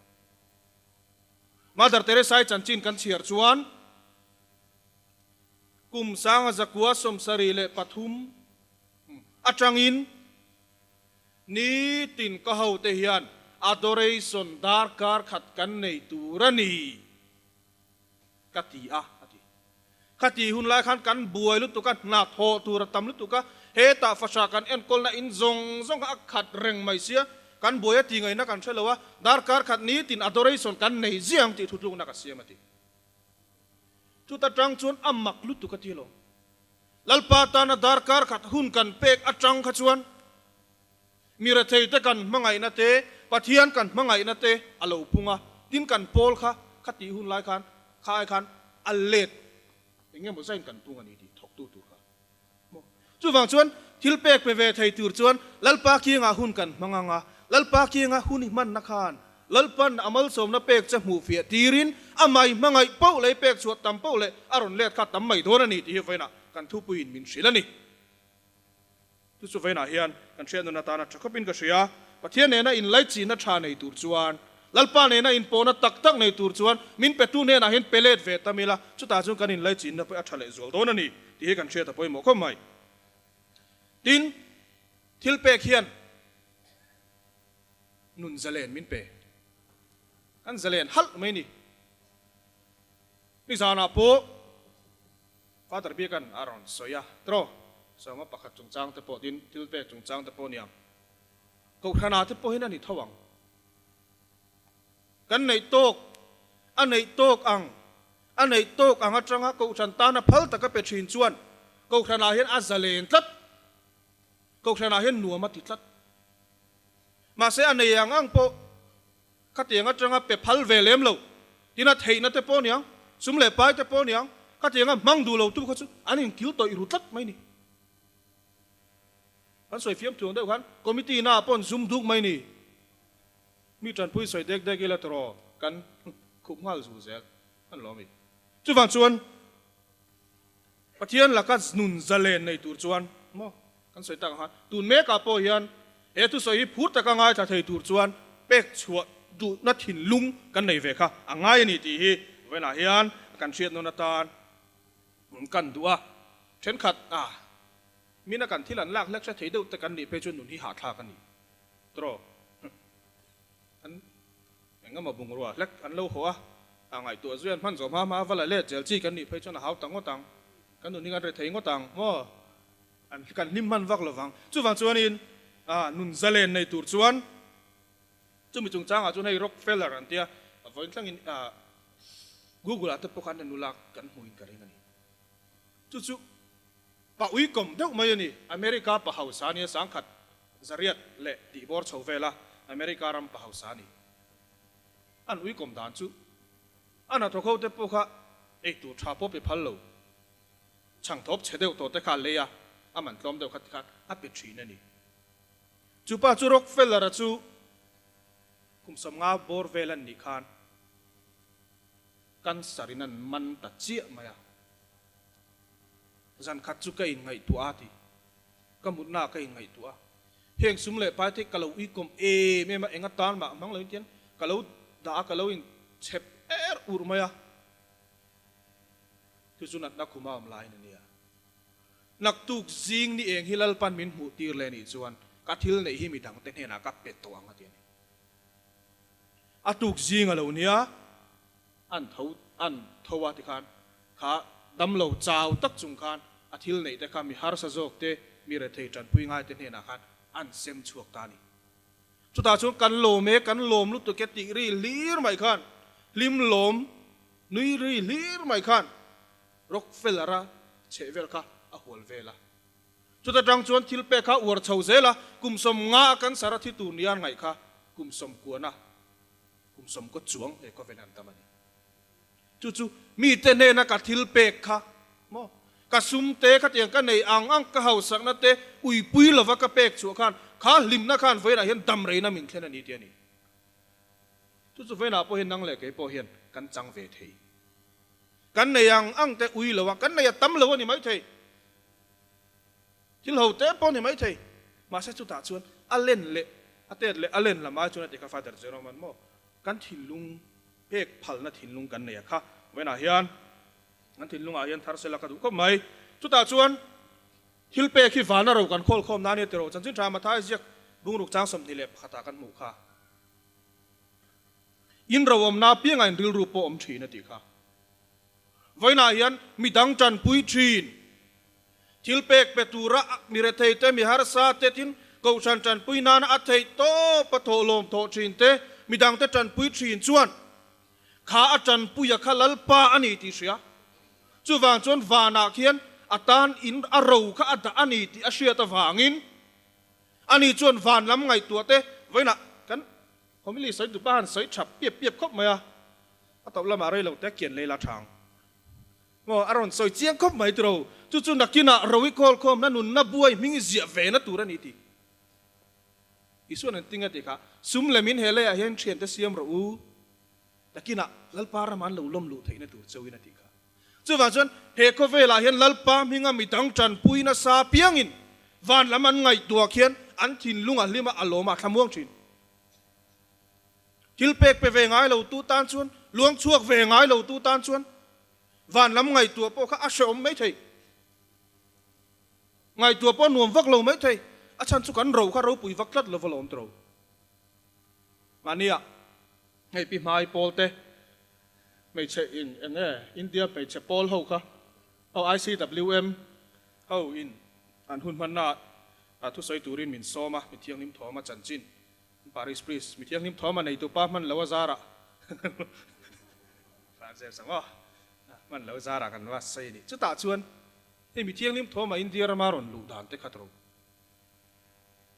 Mother Teresa-i chanchin kan chhiar chuan. Kum sanga zakua 73 atangin ni tin ka ho te hian adoration darkar khat kan nei tur a ni ka ti a a ti. Khati hun lai khan kan buai lutuk a, hna thawh tur a tam lutuk a, hetah fahra kan enkawlna in zawng zawng kha a khat reng mai sia, kan buai a ti ngaihna kan hre lo a, darkar khat ni tin adoration kan nei ziah ang tih thutlukna ka siam a ti. Chuta tang chuan a mak lutuk a ti lo. Lalpa tana darkar khat hun kan pek atang kha chuan mi rethei te kan hmangaihna te, Pathian kan hmangaihna te a lo pung a, tin kan pawl kha kha tih hun lai khan kha ai khan a let eng emaw zain kan pung a ni tih thawktu tur kha maw. Chuvang chuan thil pek pe ve thei tur chuan Lalpa kiangah hun kan hmang ang a, Lalpa kianga hun i hmanna khan Lalpan a malsawmna pek che hmuh fiah tirin amah i hmangaih poh leh i pek chhuah tam poh leh a rawn let kha tam mai dawn a ni tih hi vawiinah kan thupuiin min hrilh a ni. Chu chu vawiinah hian kan hriat nun atana tha khawpin ka hria. Pathian nena inlaichinna tha nei tur chuan, Lalpa nena inpawhna tak tak nei tur chuan min petu hnenah hian pe let ve tam ila, chutah chuan kan inlaichinna pawh a tha leh zual dawn a ni tih hi kan hriat a pawimawh khawp mai. Tin, thil pek hian nun zalen min pe. Kan zalen halh mai ni. Nizanah pawh Father Biakan a rawn sawi a, Tro, sawma pakhat chungchang te pawh tin thil pek chungchang te pawh nia. Kohhranah te pawhin a ni tho ang. Kan neih tawk, a neih tawk ang, a neih tawk ang atanga Kohhran tana phal taka pe thin chuan Kohhranah hian a zalen tlat. Kohhranah hian nuam a ti tlat. Mahse a nei ang ang pawh khatiang atanga pe phal ve lem lo, tin a theihna te pawh niang, sum leh pai te pawh niang, khatianga hmang duh lo tu kha chu an inkil tawih ru tlat mai ni. Kan sawi fiam thuang deuh khan committee na ah pawh an zum duk mai ni. Mi tanpui sawi dek dek ila tawraw kan khup nghal zul zel an lo ami. Chuvang chuan Pathian laka nun zalen nei tur chuan maw kan sawi tak ang khan tun mekah pawh hian he thusawi hi phur taka ngaithla thei tur chuan pek chhuah duhna thinlung kan nei ve kha a ngai a ni tih hi vawiinah hian kan hriat nawn atan kan duh a. Thenkhat a mina kan thil an lak hlek hre thei deuh te kan nih phei chuan nun hi hahthlak a ni tawh. An engemaw bungrua hlek an lo haw a, a ngaihtuah zui an hman zawh hma hma a va la let zel chi kan nih phei chuan a hau ta ngawt ang, kan nun hi kan rethei ngawt ang maw, an kan hlim hman vak lovang. Chuvang chuanin nun zalen nei tur chuan chumi chungchangah chuan hei Rockefeller an tia, vawiin thlangin Google ah te pawh khan enu lak kan hmuin ka ring a ni. Chu chu pa uikawm deuh mai a ni, America pa hausa a nia sangkhat Zariat leh tih bawr chho vela America ram pa hausa a ni. An uikawm dan chu a hnathawk ho te pawh kha ei tur tha pawh pe phal lo, chhangthawp chhe deuh tawh te kha a lei a, a man tlawm deuh kha ti khan a pe thin a ni. Chu pa chu Rockefeller-a chu kum 50 bawr vel an nih khan cancer in an man ta chiah mai a. Zan khat chu ka inngaihtuah a ti. Ka mutna ka inngaihtuah a, heng sum leh pai te ka lo uikawm em em a, eng atan mah hmang lo in tian ka lo dah a, ka lo in chhep er urh mai a, chu chu natna khuma awm laiin a nia. Naktuk zing ni eng hi Lalpan min hmuh tir leh nih chuan ka thil neih hi midang te hnenah ka pe tawh ang a ti a ni. A tuk zing a lo nia, an tho an tho a tikhan kha damlo chau tak chung khan a thil neih te kha mi harsa zawk te, mi rethei tanpui ngai te hnenah khan an sem chhuak ta a ni. Chutah chuan kan lawm e, kan lawm lutuk e tih ri hlir mai khan, hlim lawm nui ri hlir mai khan Rockefeller-a chheh vel kha a hual vel a. Chuta tang chuan thil pek kha uar chho zel a, kum 50 a cancer a thi tur nia ngaih kha kum sawmkuana Kum sawmkaw chuang he covenant tam a ni. Chu chu mite hnena ka thil pek kha maw? Ka sum te khatiang ka nei ang ang ka hausakna te uipui lova ka pek chhuah khan kha hlimna khan vawiinah hian dam reina min thlen a ni tih a ni. Chu chu vawiinah pawh hian nang leh kei pawh hian kan chang ve thei. Kan nei ang ang te ui lo a, kan nei a tam lo a ni maithei. Thil ho te pawh a ni maithei. Mahse chutah chuan a len leh a tet leh a len lam ai chuan a ti kha Father Jerome an maw? Kan thinlung pek phalna thinlung kan nei a kha vawiinah hian. An thinlungah hian thar sela ka duh khawp mai. Chutah chuan thil pek hi vana ro kan khawl khawm nan nia tiraw chanchin tha Mathai ziak bungruk chang 21 ah kan hmuh kha. In ro awmna apiangah in rilru pawh awm thin a tih kha. Vawiinah hian midang tanpui thin. Thil pek pe tura mi rethei te, mi harsa te tin kohhran tanpui nana a theih tawp a thawhlawm thawh thin te, midang te tanpui thin chuan kha a tanpuia kha Lalpa a ni tih hria. Chuvang chuan vanah khian a tan in a ro kha a dah a ni tih a hriat avangin ani chuan van lam ngaihtuah te vawiinah kan homily sawi dupa han sawi tha piap piap khawp mai a, a tawp lamah rei lo te kian lei la thang. Maw a rawn sawi chiang khawp mai tiro, chu chu nakinah ro i khawl khawmna nunna buai hming i ziah ve na tur a ni tih Isuan an ting a tih kha, sum lemin he leiah hian thiante siam rawh u, nakinah Lalpa rama an lo lawm luh theihna tur chauhin a tih kha. Chuvang chuan he khawvelah hian Lalpa hminga midang tanpui nasa piangin van lam an ngaihtuah khian an thinlung a hlim a, a lawm a, a thlamuang thin. Thil pek pe ve ngai lo tu tan chuan, luang chhuak ve ngai lo tu tan chuan van lam ngaihtuah pawh kha a hrehawm mai thei. Ngaihtuah pawh a nuam vak lo mai thei. A chhan chu kan ro kha ropui vak tlat lova lawm tawh. Mahnia hei pi hmai pawl te hmeichhe in eng nge India hmeichhe pawl ho kha ho ICWM ho in an hun hmanna ah thusawi turin min sawm a, mithianghlim thawm a chanchin Paris Priest, mi thianghlim thawm a neitu pa hman lo a zarah Hlan zel sang aw, hman lo zarah kan va sawi a ni. Chutah chuan hei mi thianghlim thawm a India rama rawn luh dan te kha tawh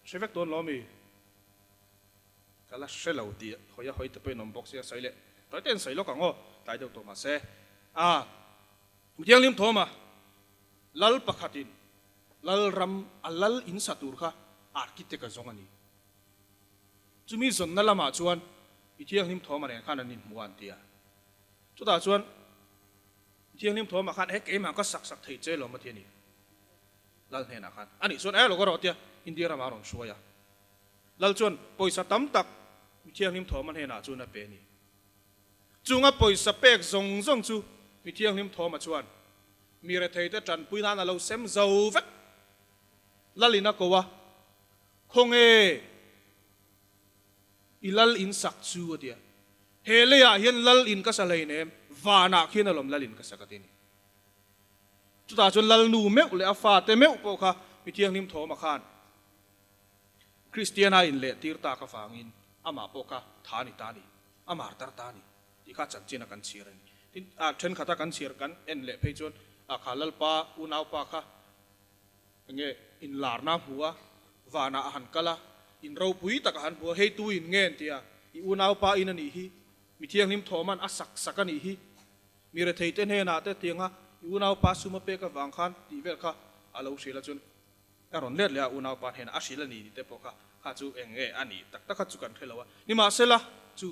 hre vek dawn lo mi? Ka la hre lo tih hawi a hawi te pawhin awm bawk sia sawi leh tawi te an sawi lawk ang aw, tlai deuh tawh mahse a mi thianghlim thawm a lal pakhatin lal ram a lal in sa tur kha architect a zawng a ni. Chumi zawnna lamah chuan i thianghlim thawma nen khan an inhmu a an ti a. Chutah chuan i thianghlim thawmah khan he keimah ka sak sak thei che lawm a ti a ni. Lal hnenah khan a nih chuan eh lo ka rawh tia India ramah a rawn hruai a. Lal chuan pawisa tam tak mi thianghlim thawma hnenah chuan a pe a ni. Chunga pawisa pek zawng zawng chu mi thianghlim thawma chuan mi retheite tanpui nan a lo sem zo vek. Lalin a ko a. Khawnge i lal in sak chu a ti a, he leiah hian lal in ka sa hleinem, vanah khian alawm lal in ka sak a ti a ni. Chutah chuan lal nu meuh leh a fate meuh pawh kha mi thianghlim thawma khan Kristiana in leh tir tak avangin amah pawh kha tha ni ta ni, a martar ta ni tih kha chanchin a kan chhiar a ni. Tin, a thenkhat a kan chhiar kan en leh phei chuan a kha lalpa unaupa kha Enge inlarna a hmu a, vanah a han kal a, in ropui tak a han hmu a, hei tu in nge an ti a, i unaupa in a nih hi, mi thianghlim thawman a sak sak a nih hi, mi rethei te hnenah te tianga i unaupa sum a pek avang khan tih vel kha a lo hrilh a, chuan a rawn let leh a unaupa hnenah a hrilh a ni tih te pawh kha kha chu eng nge a nih tak tak kha chu kan hre lo a, nimahsela chu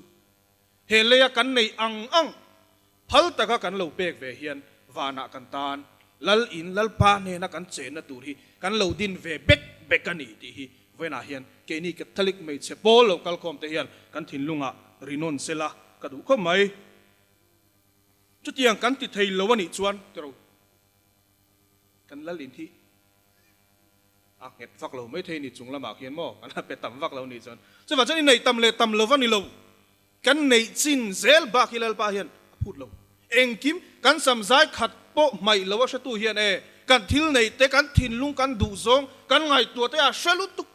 he leia kan neih ang ang Phal taka kan lo pek ve hian vanah kan tan Lal in Lalpa hnena kan chenna tur hi kan lo din ve bek bek a ni tih hi vawiinah hian keini Catholic hmeichhe pawl lo kalkhawm te hian kan thinlungah rinawn sela ka duh khawp mai. Chutiang kan ti thei lo a nih chuan tiro kan Lal in hi a nghet vak lo mai thei ni chung lamah khian maw kan la pe tam vak lo nih chuan chuvang chuan i neih tam leh tam lo va ni lo. Kan neih chin zel bak hi Lalpa hian a phut lo. Engkim kan sam zai khat pawh hmaih lo a hretu hian e, kan thil neih te, kan thinlung, kan duhzawng, kan ngaihtuah te a hre lutuk.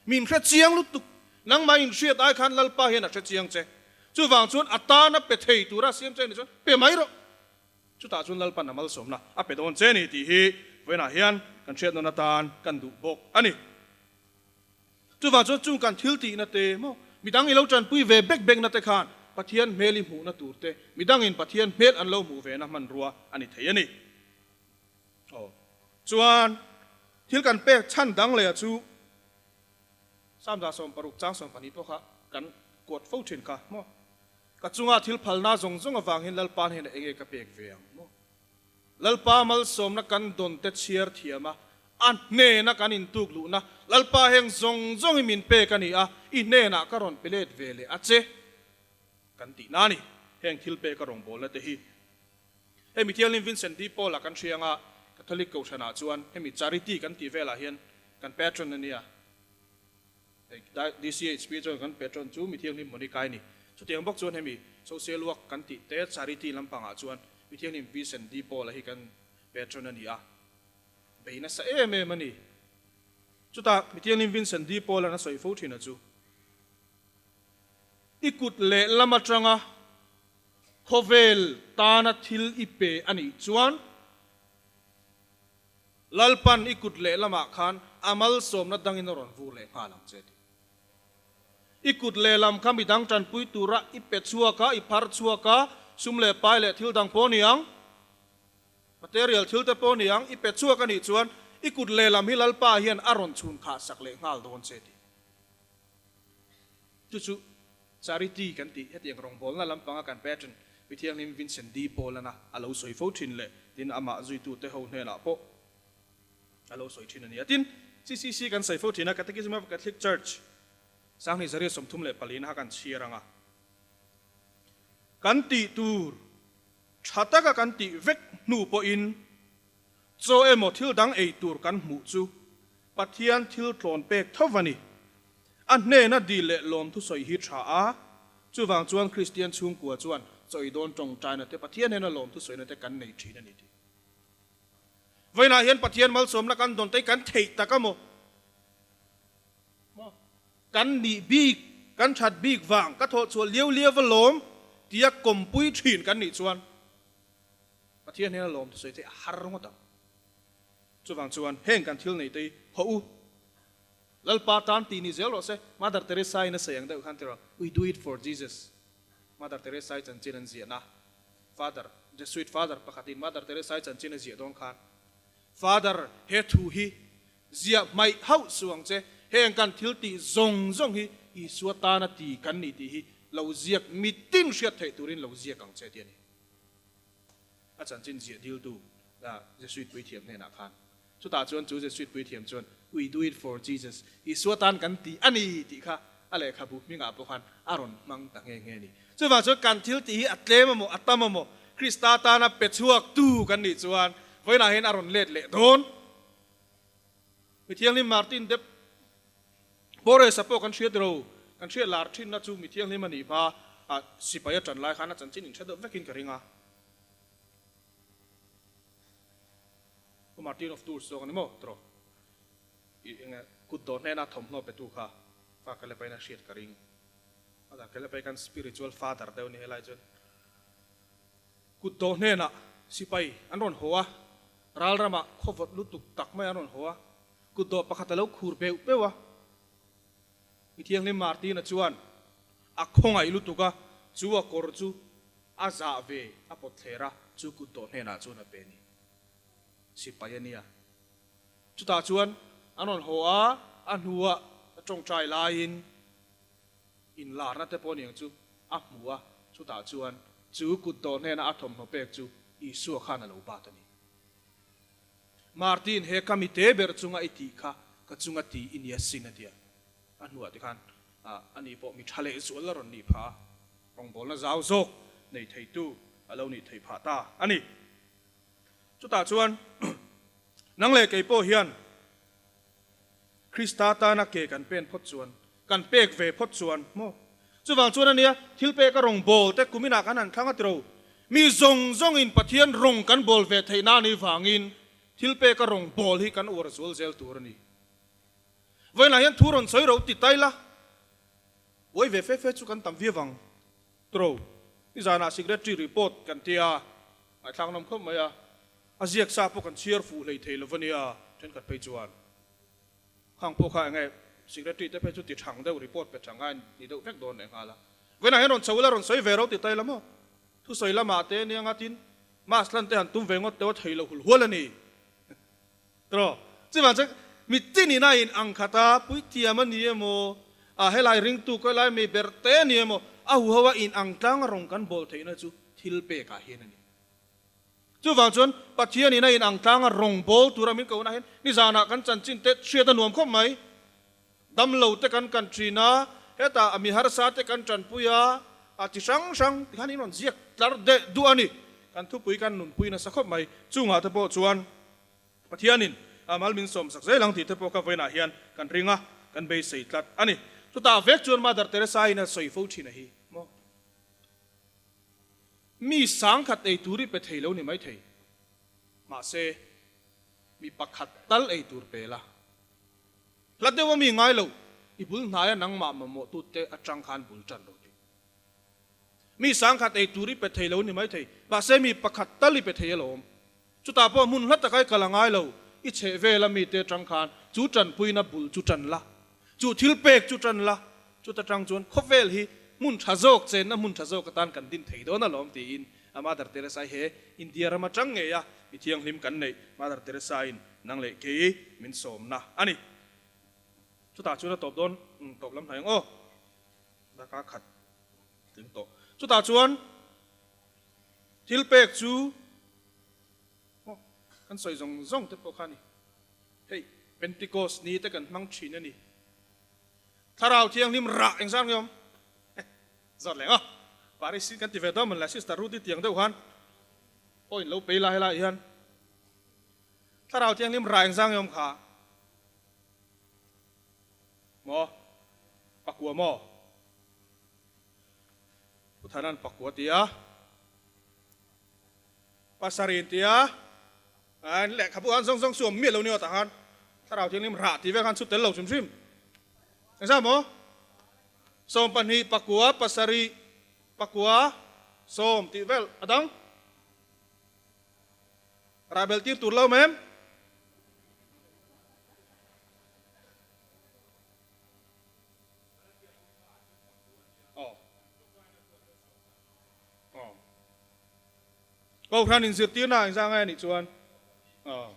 Min hre chiang lutuk. Nangmah inhriat ai khan Lalpa hian a hre chiang che. Chuvang chuan a tana pe thei tura siam che ni chuan pe mai rawh. Chutah chuan Lalpan a malsawmna a pe dawn che ni tih hi vawiinah hian kan hriat nawn atan kan duh bawk a ni. Chuvang chuan chung kan thil tihna te maw, midang i lo tanpui ve bek bekna te khan Pathian hmel i hmuhna tur te, midangin Pathian hmel an lo hmuh vena hmanrua a ni thei a ni. Aw. Chuan thil kan pek chhan dang leh chu Psalm 16 chang 12 pawh kha kan kuat fo thin kha maw. Ka chunga thil phalna zawng zawng avangin Lalpa hnenah enge ka pek ve ang maw. Lalpa malsawmna kan dawn te chhiar thiam a, a hnena kan intuk luhna Lalpa heng zawng zawng hi min pek a ni a, i hnenah ka rawn pe let ve leh a che kan tihna a ni. Heng thil peka rawngbawlna te hi. Hei Mithianghlim Vincent de Paul-a kan hria anga Catholic Kohhranah chuan hemi charity kan tih velah hian kan patron a nia. Hei DCHP chuan kan patron chu Mithianghlim Monica-i ni. Chutiang bawk chuan hemi social work kan tih te charity lampangah chuan Mithianghlim Vincent de Paul-a hi kan patron a ni a. Bei nasa em em a ni. Chutah Mithianghlim Vincent de Paul-a'n a sawi fo thin a chu. I kut lehlam atanga khawvel tana thil i pe a nih chuan Lalpan i kut lehlamah khan a malsawmna dangin a rawn vur leh nghal ang che tih. I kut lehlam kha midang tanpui tura i pe chhuak a, i phar chhuak a, sum leh pai leh thil dang pawh a ni ang, material thil te pawh a ni ang, i pe chhuak a nih chuan i kut lehlam hi Lalpa hian a rawn chhun khah sak leh nghal dawn che tih. Chu chu Charity kan tih hetiang rawngbawlna lampanga kan patron Mi Thianghlim Vincent de Paul-ana a lo sawi fo thin leh tin amah zuitute ho hnenah pawh a lo sawi thin a ni a. Tin, CCC kan sawi fo thin a, Catechism of Catholic Church Sanghnih Zariat 34 kha kan chhiar ang a. Kan tih tur tha taka kan tih vek hnu pawhin chaw emaw thil dang ei tur kan hmuh chu Pathian thil tlawn pek tho va ni. A hnena dil leh lawm thusawi hi tha a, chuvang chuan Kristian chhungkua chuan chawi dawn tawngtaina te Pathian hnena lawm thusawina te kan nei thin a ni tih. Vawiinah hian Pathian malsawmna kan dawn te hi kan theih tak a maw? Kan nih bik, kan that bik vang ka thawh chhuah liau liau va lawm tia kawmpui thin kan nih chuan Pathian hnena lawm thusawi te a har ngawt ang. Chuvang chuan heng kan thil nei te hi haw u. Lalpa tan tih ni zel rawh se. Mother Teresa in a sawi ang deuh khan tiraw, We do it for Jesus. Mother Teresa i chanchin an ziahna Father, Jesuit Father pakhatin Mother Teresa i chanchin a ziah dawn khan, Father, he thu hi ziah hmaih hauh suh ang che, heng kan thil tih zawng zawng hi Isua tana ti kan ni tih hi lo ziak mitin hriat theih turin lo ziak ang che tih a ni. A chanchin ziah diltu Jesuit puithiam hnenah khan. Chutah chuan chu Jesuit puithiam chuan, We do it for Jesus, Isua tan kan ti a ni tih kha a lehkhabu hmingah pawh khan a rawn hmang ta nghe nghe a ni. Chuvang chuan kan thil tih hi a tlem amaw, a tam amaw, Krista tana pe chhuaktu kan nih chuan vawiinah hian a rawn let leh dawn. Mithianghlim Martin de Porres-a pawh kan hriat ro, kan hriat lar thinna chu mithianghlim a nih hma a sipai a tan lai khan a chanchin inhre deuh vekin ka ring a. Pu Martin of Tours zawk a ni maw tawh? I enge kut dawr hnena thawmhnaw petu kha fa ka lepain a hriat ka ring. A dan ka lepai khan spiritual father deuh a ni helai chuan. Kut dawr hnenah sipai an rawn haw a, ral ramah khawvawt lutuk tak mai an rawn haw a, kut dawr pakhat a lo khur beuh beuh a. Mi thianghlim Martin-a chuan a khawngaih lutuk a, chu a kawr chu a zah ve a pawt thler a, chu kut dawh hnenah chuan a pe a ni. Sipai a nia. Chutah chuan an rawn haw a, a hnuah a tawngtai laiin inlarna te pawh niang chu a hmu a, chutah chuan chu kut dawh hnena a thawmhnaw pek chu Isua khan a lo bat a ni. Martin, he ka mite ber chunga i tih kha ka chunga ti i nia sin a tia. A hnuah te khan ani pawh mi tha leh zual la rawn nih phah a, rawngbawlna zau zawk nei theitu a lo nih theih phah ta a ni. Chutah chuan nang leh kei pawh hian Krista tana ke kan pen phawt chuan, kan pek ve phawt chuan maw? Chuvang chuan a nia, thil peka rawngbawl te kuminah kan han thlang a tiro. Mi zawng zawngin Pathian rawng kan bawl ve theih na anih vangin thil peka rawngbawl hi kan uar zual zel tur a ni. Vawiinah hian thu rawn sawi ro ti tai la, uai ve fe fe chu kan tam viau ang tiro. Nizanah secretary report kan tia, ngaihthlak nawm khawp mai a, a ziak sa pawh kan chhiar fuh hlei thei lo va nia thenkhat phei chuan. Khang pawh kha enge secretary te phei chu ti thang deuh report pe thang a ni deuh vek dawn leh nghal a. Vawiinah hian rawn chho ila rawn sawi ve ro ti tai la maw? Thusawi lamah te nia nga tin mask lan te han tum ve ngawt teuh a thei lo hul hual a ni. Tiraw? Chuvang chuan mitin ina in ang khat a, puithiam a ni emaw, a helai ringtu kawi lai mi ber te a ni emaw, a huho a in ang tlang a rawn kan bawl theihna chu thil pekah hian a ni. Chuvang chuan Pathian ina in ang tlang a rawn bawl tura min kohna hian nizanah kan chanchin te hriat a nuam khawp mai. Damlo te kan kan thin a, hetah a mi harsa te kan tanpui a, a ti hrang hrang tikhan in rawn ziak tlar deh duh a ni. Kan thupui kan nunpui nasa khawp mai. Chungah te pawh chuan Pathianin mal min sawmsak zel ang tih te pawh ka vawiinah hian kan ring a, kan beisei tlat a ni. Chutah vek chuan Mother Teresa in a sawi fo thin a hi maw? Mi sangkhat ei tur i pe thei lo ni mai thei. Mahse, mi pakhat tal ei tur pe la. Hla deuh a mi ngai lo, i bul hnaia nangmah mamawhtute atang khan bul tan rawh tih. Mi sangkhat ei tur i pe thei lo ni mai thei, mahse mi pakhat tal i pe thei alawm. Chutah pawh hmun hla taka i kal a ngai lo, i chheh vel a mite atang khan chu tanpuina bul chu tan la, chu thil pek chu tan la, chuta tang chuan khawvel hi hmun tha zawk chenna hmun tha zawk atan kan din thei dawn alawm tiin a Mother Teresa he India ram atang ngei a mi thianghlim kan neih Mother Teresa in nang leh kei min sawmna a ni. Chutah chuan a tawp dawn tawp lam hnai ang aw. Daka khat tling tawh. Chutah chuan thil pek chu aw kan sawi zawng zawng te pawh kha a ni. Hei Pentecost ni te kan hmang thin a ni. Thlarau Thianghlim rah engzat nge awm? Zawt leh ang aw. Paris in kan ti ve dawn mawn le Sister Ruth i tiang deuh khan point lo pei la helaiah hian Thlarau Thianghlim rah engzat nge awm kha? Maw? Pakua maw? Pu Thanan pakua ti a. Pasarih ti a. An lehkhabu khan zawng zawng chu awm miah lo ni aw tah khan Thlarau Thianghlim rah tih vel khan chhut tel lo hrim hrim. Engzah maw? 12, pakua, pasarih, pakua, sawm tih vel a dang. Rah belh tir tur lo awm em? Aw. Aw. Kohhran inzirtirna engzah ngai a nih chuan aw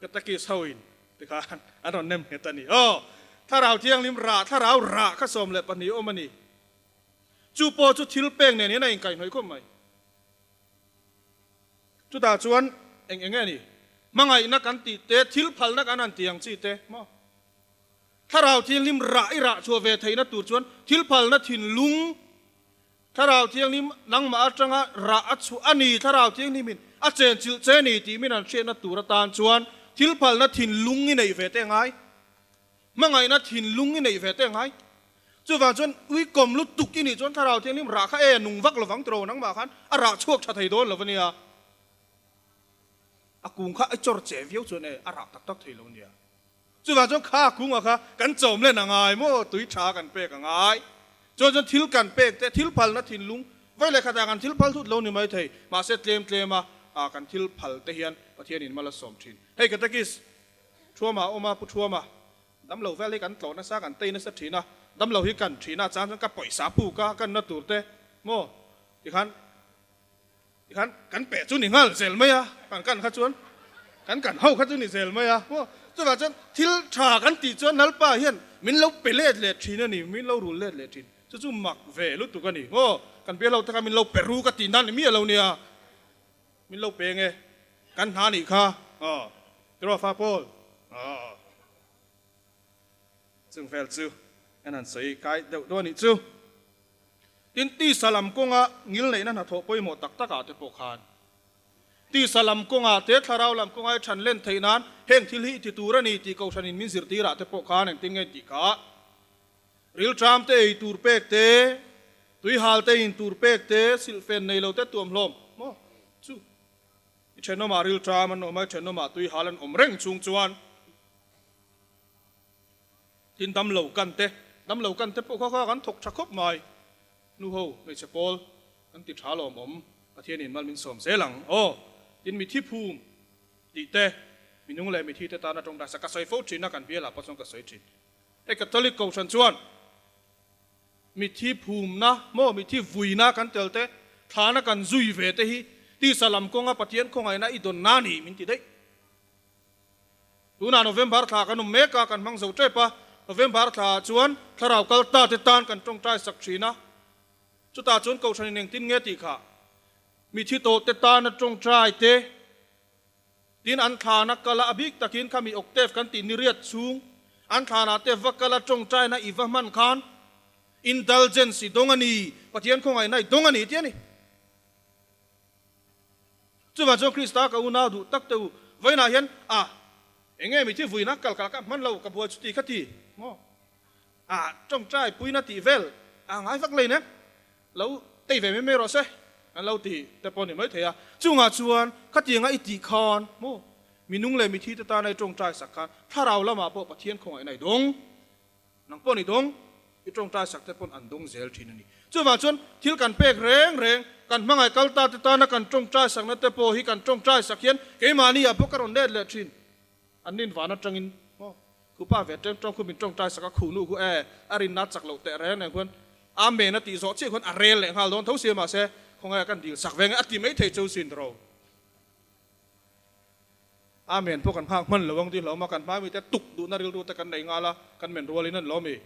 Katakis ho in tikhan an rawn nem nghet a ni. Aw Thlarau Thianghlim rah, Thlarau rah kha 12 awm a ni. Chu pawh chu thil pek nen hian a inkaihhnawih khawp mai. Chutah chuan eng eng nge a ni? Hmangaihna kan tih te, thil phalna kan han tih ang chi te maw? Thlarau Thianghlim rah i rah chhuah ve theihna tur chuan thil phalna thinlung Thlarau Thianghlim nangmah atanga rah a chhuah a ni, Thlarau Thianghlimin a chenchilh che ni tih min an hriatna tur atan chuan thil phalna thinlung i neih ve teh ngai, hmangaihna thinlung i neih ve teh ngai. Chuvang chuan uikawm lutuk i nih chuan Thlarau Thianghlim rah kha e nung vak lovang tiraw nangmah khan a rah chhuak tha thei dawn lo a nia. A kung kha i chawr che viau chuan e a rah tak tak thei lo a nia. Chuvang chuan kha kungah kha kan chawm len a ngai maw, tui tha kan pek a ngai. Chuan chuan thil kan pek te, thil phalna thinlung, vawi leh khatah kan thil phal thut lo ni mai thei, mahse tlem tlem a kan thil phal te hian Pathianin mal a sawm thin. Hei Katekis Thuama a awm a, Pu Thuama, damlo vel hi kan tlawh nasa, kan tei nasa thin a, damlo hi kan thin a, chang chuan ka pawisa puk a, kan na tur te maw tikhan Tikhan kan peh chu ni nghal zel mai a, kan kan kha chuan kan kan ho kha chu ni zel mai a maw. Chuvang chuan thil tha kan tih chuan Lalpa hian min lo pe let leh thin a ni, min lo rul let leh thin. Chu chu mak ve lutuk a ni maw. Kan bial ho te kha min lo pe ru ka tih nan ni miah lo nia, min lo pe nge kan hna nih kha aw tiraw fa Paul aw. Chung vel chu en han sawi kai deuh dawn nih chu. Tin, tisa lam kawnga ngilneihna hnathawh pawimawh tak takah te pawh khan tisa lam kawngah te, thlarau lam kawnga i than len theih nan heng thil hi i ti tur a ni tih Kohhranin min zirtirah te pawh khan engtin nge tih kha rilṭam te ei tur pek te, tuihal te in tur pek te, silhfen nei lo te tuam hlawm maw chu i thenawmah rilṭam an awm a, i thenawmah tuihal an awm reng chung chuan Tin damlo kan te, damlo kan te pawh kha kha kan thawk tha khawp mai. Nu ho, hmeichhe pawl kan ti tha lawm awm, Pathianin mal min sawm zel ang aw. Tin mithi phum tih te, minung leh mithi te tana tawngtai sa ka sawi fo thin a, kan bialah pawh chuan ka sawi thin. Hei Catholic Kohhran chuan mithi phumna maw, mithi vuina kan tel te, thlana kan zui ve te hi tisa lam kawnga Pathian khawngaihna i dawn na ni min ti daih. Tunah November thla kan awm mek a, kan hmang zo tep a. November thlaah chuan thlarau kal ta te tan kan tawngtai sak thin a. Chutah chuan Kohhran in engtin nge tih kha mithi tawh te tana tawngtai te tin an thlana kal a, a bik takin khami octave kan tih ni riat chhung an thlanah te va kal a tawngtaina i va hman khan indulgence i dawng a ni, Pathian khawngaihna i dawng a ni tih a ni. Chuvang chuan Krista ka unau duh tak te u, vawiinah hian a enge mi thi vuina kal kal ka hman lo ka buai chuti kha ti maw? A tawngtai puina tih vel a ngai vak lein em? Lo tei ve mai mai rawh se an lo ti te pawh a ni maithei a. Chungah chuan khatianga i tih khan maw minung leh mithi te tana i tawngtai sak khan thlarau lamah pawh Pathian khawngaihna i dawng. Nang pawh ni dawng, i tawngtai sak te pawn an dawng zel thin a ni. Chuvang chuan thil kan pek reng reng, kan hmangaih kal ta te tana kan tawngtai sakna te pawh hi kan tawngtai sak hian keimahni ah pawh ka rawn let leh thin. An nin van atangin maw khupa ve teng tawng khu min tawngtai sak a, khuh nu khu e a rinna chak loh teh reng reng khuan Amen a tih zawh chiah khuan a rel leh nghal dawn tho sia mahse khawngaih kan dil sak ve nge a ti mai thei cheu sin ro. Amen pawh kan nghak hman lo ang tih hlawm a, kan hma mite tuk duhna rilru te kan nei nghal a, kan men rualin an lawm i.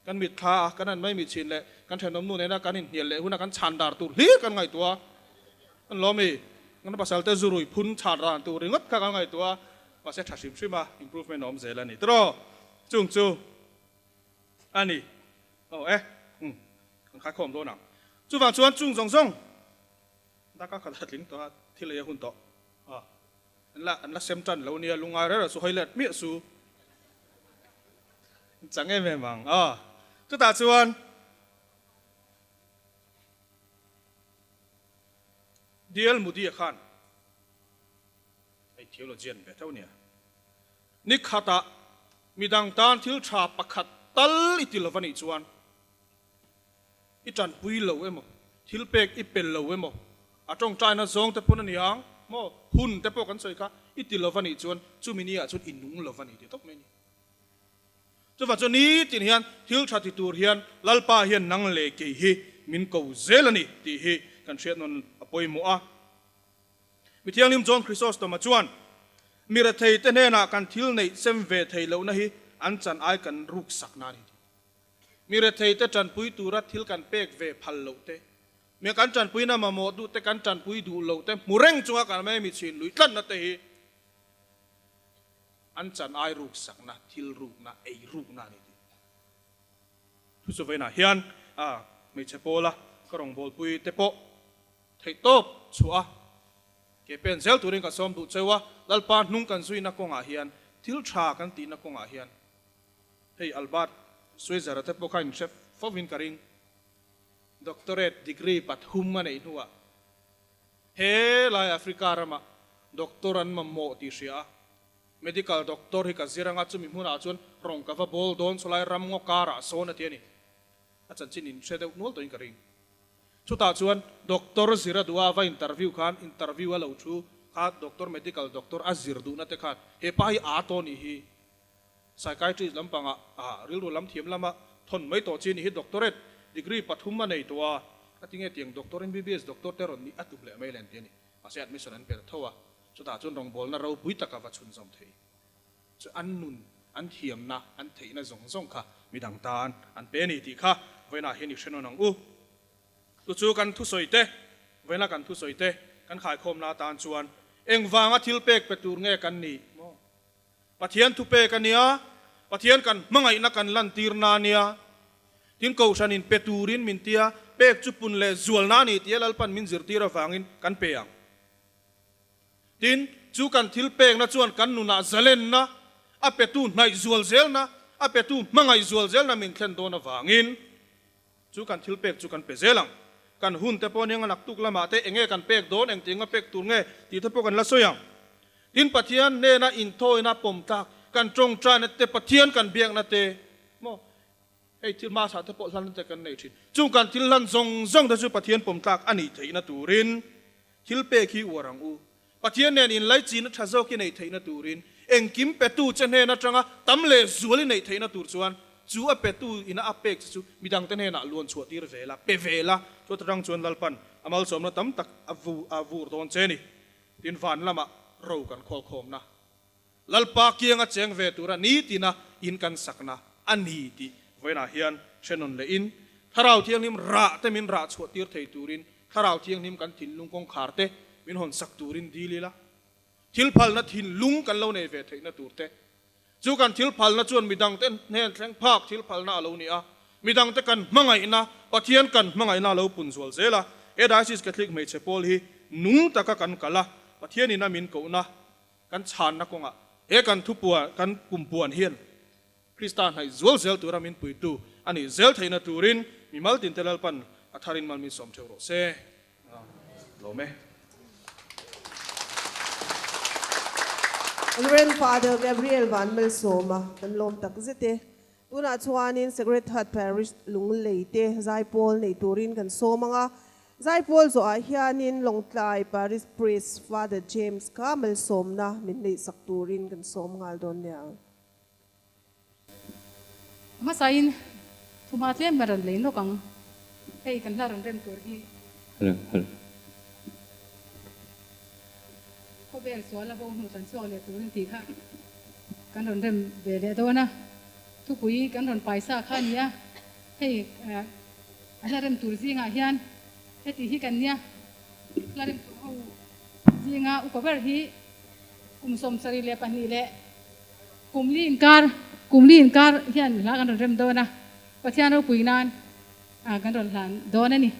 Kan mitthla a, kan an mai mi chhin leh kan thenawm nu nena kan inhnial leh huna kan chhan dar tur hlir kan ngaihtuah a, an lawm i. Kan pasal te zurui phun chhan ran tur ringawt kha kan ngaihtuah a, mahse tha hrim hrim a, improvement a awm zel a ni tiraw? Chung chu a ni. Aw e, umm, kan khaikhawm dawn ang. Chuvang chuan chung zawng zawng Daka khat a tling tawh a, thil ei a hun tawh a, an la an la sem tan lo nia, lungngai reng reng su hawi let miah su chang em em ang a, chutah chuan Dial Mudi-a khan hei theologian ve tho nia, ni khatah midang tan thil tha pakhat tal i ti lo va nih chuan I tanpui lo emaw, thil pek i pel lo emaw, a tawngtaina zawng te pawn a ni ang maw, hun te pawh kan sawi kha i ti lo va nih chuan chumi ni ah chuan i nung lo va ni tih tawp mai a ni. Chuvang chuan nitin hian thil tha ti tur hian Lalpa hian nang leh kei hi min ko zel a ni tih hi kan hriat nawn a pawimawh a. Mi Thianghlim John Chrysostom-a chuan, Mi rethei te hnenah kan thil neih sem ve thei lohna hi an chan ai kan ruksak na a ni tih. Mi retheite tanpui tura thil kan pek ve phal loh te, mi kan tanpuina mamawh duh te kan tanpui duh loh te hmu reng chunga kan mai mi chhin lui tlatna te hi an chan ai ruksakna, thil rukna, ei rukna a ni tih thu chu vawiinah hian a hmeichhe pawla ka rawngbawlpui te pawh theihtawp chhuah a ke pen zel turin ka sawm duh cheu a, Lalpa hnung kan zuina kawngah hian thil tha kan tihna kawngah hian Hei Albert Schweitzer-a te pawh kha in hre fovin ka ring. Doctorate degree pathum a neih hnuah he lai Africa ramah doctor an mamawh tih hria a, medical doctor hi ka zir anga chumi hmunah chuan rawng ka va bawl dawn chulai ram ngaw karah sawn a ti a ni. A chanchin in hre deuh nual tawhin ka ring. Chutah chuan doctor zir a duh a, va interview khan interview a lo thu kha doctor medical doctor a zir duhna te khan he pa hi aa tawh nih hi. Psychiatrist lampangah a rilru lam thiam lama thawn mai tawh chi a nih hi doctorate degree pathum a nei tawh a, a ti nge tiang doctor MBBS doctor te rawn nih a tum leh mai len ti a ni. Mahse admission an pe ta tho a, chutah chuan rawngbawlna ropui taka va chhunzawm thei chu an nun, an thiamna, an theihna zawng zawng kha midang tan an pe a ni tih kha vawiinah hian i hre nawn ang u. Chu chu kan thusawi te, vawiina kan thusawi te kan khaikhawmna atan chuan engvanga thil pek pe tur nge kan nih maw? Pathian thupek a nia, Pathian kan hmangaihna kan lantirna a nia. Tin, Kohhranin pe turin min tia, pek chu pun leh zualna a ni tia Lalpan min zirtir avangin kan pe ang. Tin, chu kan thil pekna chuan kan nunah zalenna, a petu hnaih zual zelna, a petu hmangaih zual zelna min thlen dawn avangin chu kan thil pek chu kan pe zel ang. Kan hun te pawh nia naktuk lamah te enge kan pek dawn, engtianga pek tur nge tih te pawh kan la sawi ang. Tin, Pathian hnena inthawina pawm tlak, kan tawngtaina te, Pathian kan biakna te, maw, hei thil hmasa te pawh hlanna te kan nei thin. Chung kan thil hlan zawng zawng te chu Pathian pawm tlak a nih theihna turin thil pek hi uar ang u. Pathian nen inlaichina tha zawk i neih theihna turin engkim petu che hnen atanga tam leh zual i neih theihna tur chuan chu a petu ina a pek che chu midangte hnenah luan chhuah tir ve la, pe ve la, chuta tang chuan Lalpan a malsawmna tam tak a vu a vur dawn che ni. Tin van lamah ro kan khawlkhawmna Lalpa kianga cheng ve tura nitina in kan sakna a ni tih vawiinah hian hre nawn leh in Thlarau Thianghlim rah te min rah chhuah tir thei turin Thlarau Thianghlim kan thinlung kawngkhar te min hawn sak turin dil ila, thil phalna thinlung kan lo nei ve theihna tur te, chu kan thil phalna chuan midangte hnen thleng phak thil phalna a lo ni a, midangte kan hmangaihna, Pathian kan hmangaihna a lo pun zual zel a. He Diocese Catholic hmeichhe pawl hi nung taka kan kal a, Pathianin a min kohna kan chhanna kawngah he kan thupuan kan kumpuan hian Krista hnaih zual zel tura min puitu a nih zel theihna turin mimal tinte Lalpan a tharin mal min sawm theuh rawh se. Lawm e. Rev Father Gabriel Vanmalsawma kan lawm tak zet e. Tunah chuanin Sacred Heart Parish Lunglei te zaipawl nei turin kan sawm ang a. Zaipawl zawhah hianin Lawngtlai Parish Priest Father James kha malsawmna min neihsak turin kan sawm nghal dawn nia. Hmasain thuma tlem ka rawn lei nawk ang. Hei kan hla rawn rem tur hi. Hello hello. Khawvel sual a bo hnu tan chhuak leh turin tih kha kan rawn rem ve leh dawn a. Thupui kan rawn paisa kha a ni a. Hei a hla rem tur zingah hian heti hi kan nia. Hla rem tur ho zinga upa ber hi kum 72 leh Kum li inkar, kum li inkar hian hla kan rawn rem dawn a, Pathian ropui nan kan rawn hlan dawn a ni.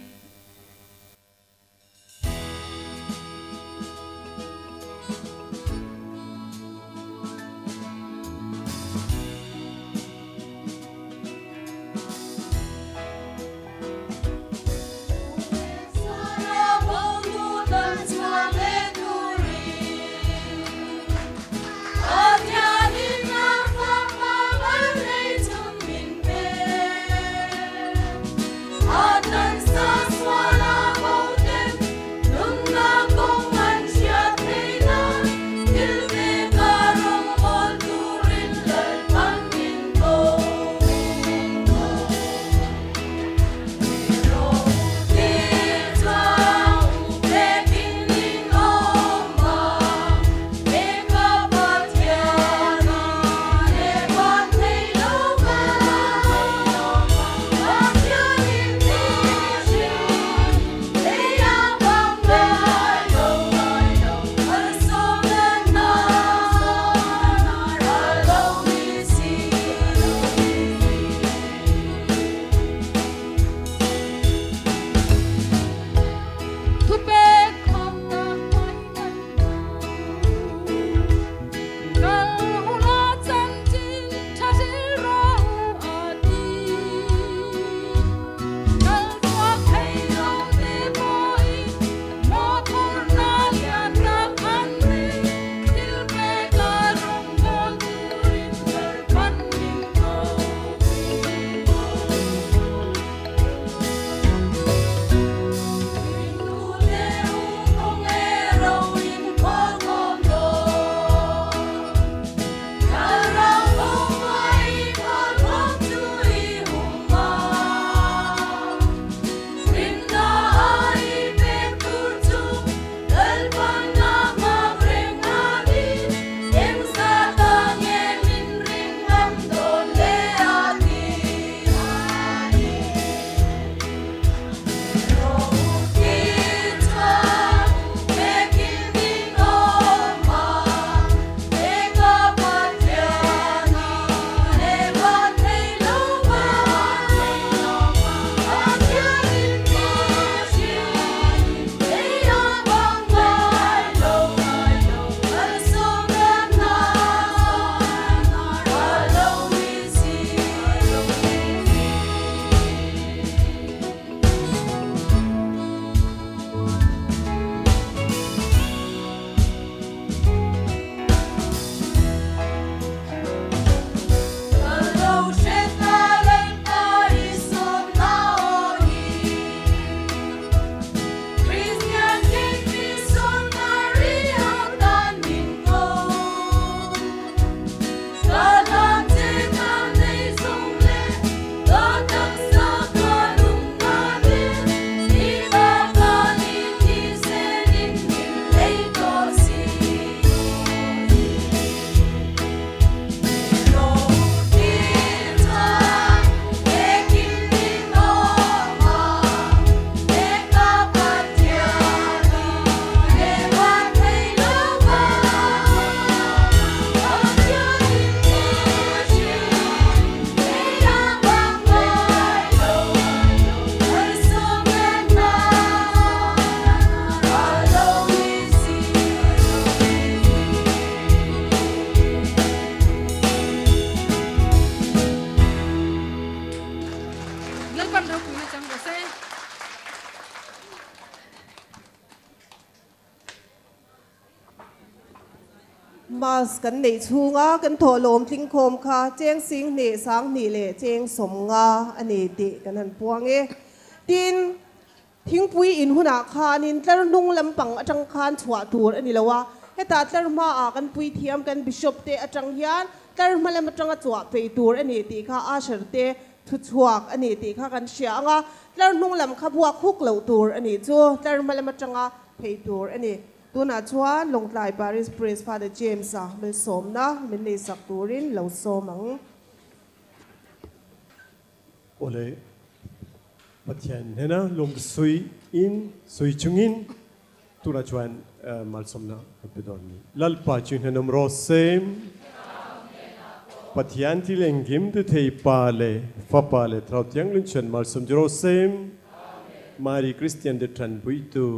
Mass kan neih chhunga kan thawhlawm tlingkhawm kha cheng 10,000 20 leh cheng 50 a ni tih kan han puang e. Tin, thingpui in hunah khanin tlar hnung lampang atang khan chhuah tur a ni lo a, hetah tlar hmaah kan puithiam kan Bishop te atang hian tlar hma lam atanga chhuah peih tur a ni tih kha usher te thuchhuak a ni tih kha kan hria ang a, tlar hnung lam kha buak huk loh tur a nih chu tlar hma lam atanga phei tur a ni. Tunah chuan Lawngtlai Parish Priest Father James-a malsawmna min neisak turin lo sawm ang. Awle, Pathian hnena lawmsui in sawi chungin tunah chuan malsawmna kan pe dawn ni. Lalpa chu hnenawm rawh se. Pathian thil engkim ti thei Pa leh Fapa leh Thlarau Thianghlim chuan malsawm chu rawh se. Mari Kristian te tanpuitu.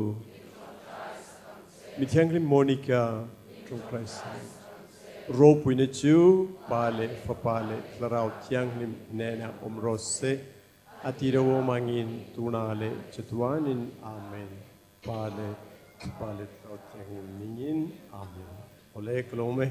Mithianghlim Monica Tung Christ ropuina chu Pa leh Fapa leh Thlarau Thianghlim hnenah awm rawh se. A ti ro awm angin tuna leh chatuanin Amen. Pa leh Fapa leh Thlarau Thianghlim ningin Amen. Awle ka lawm e.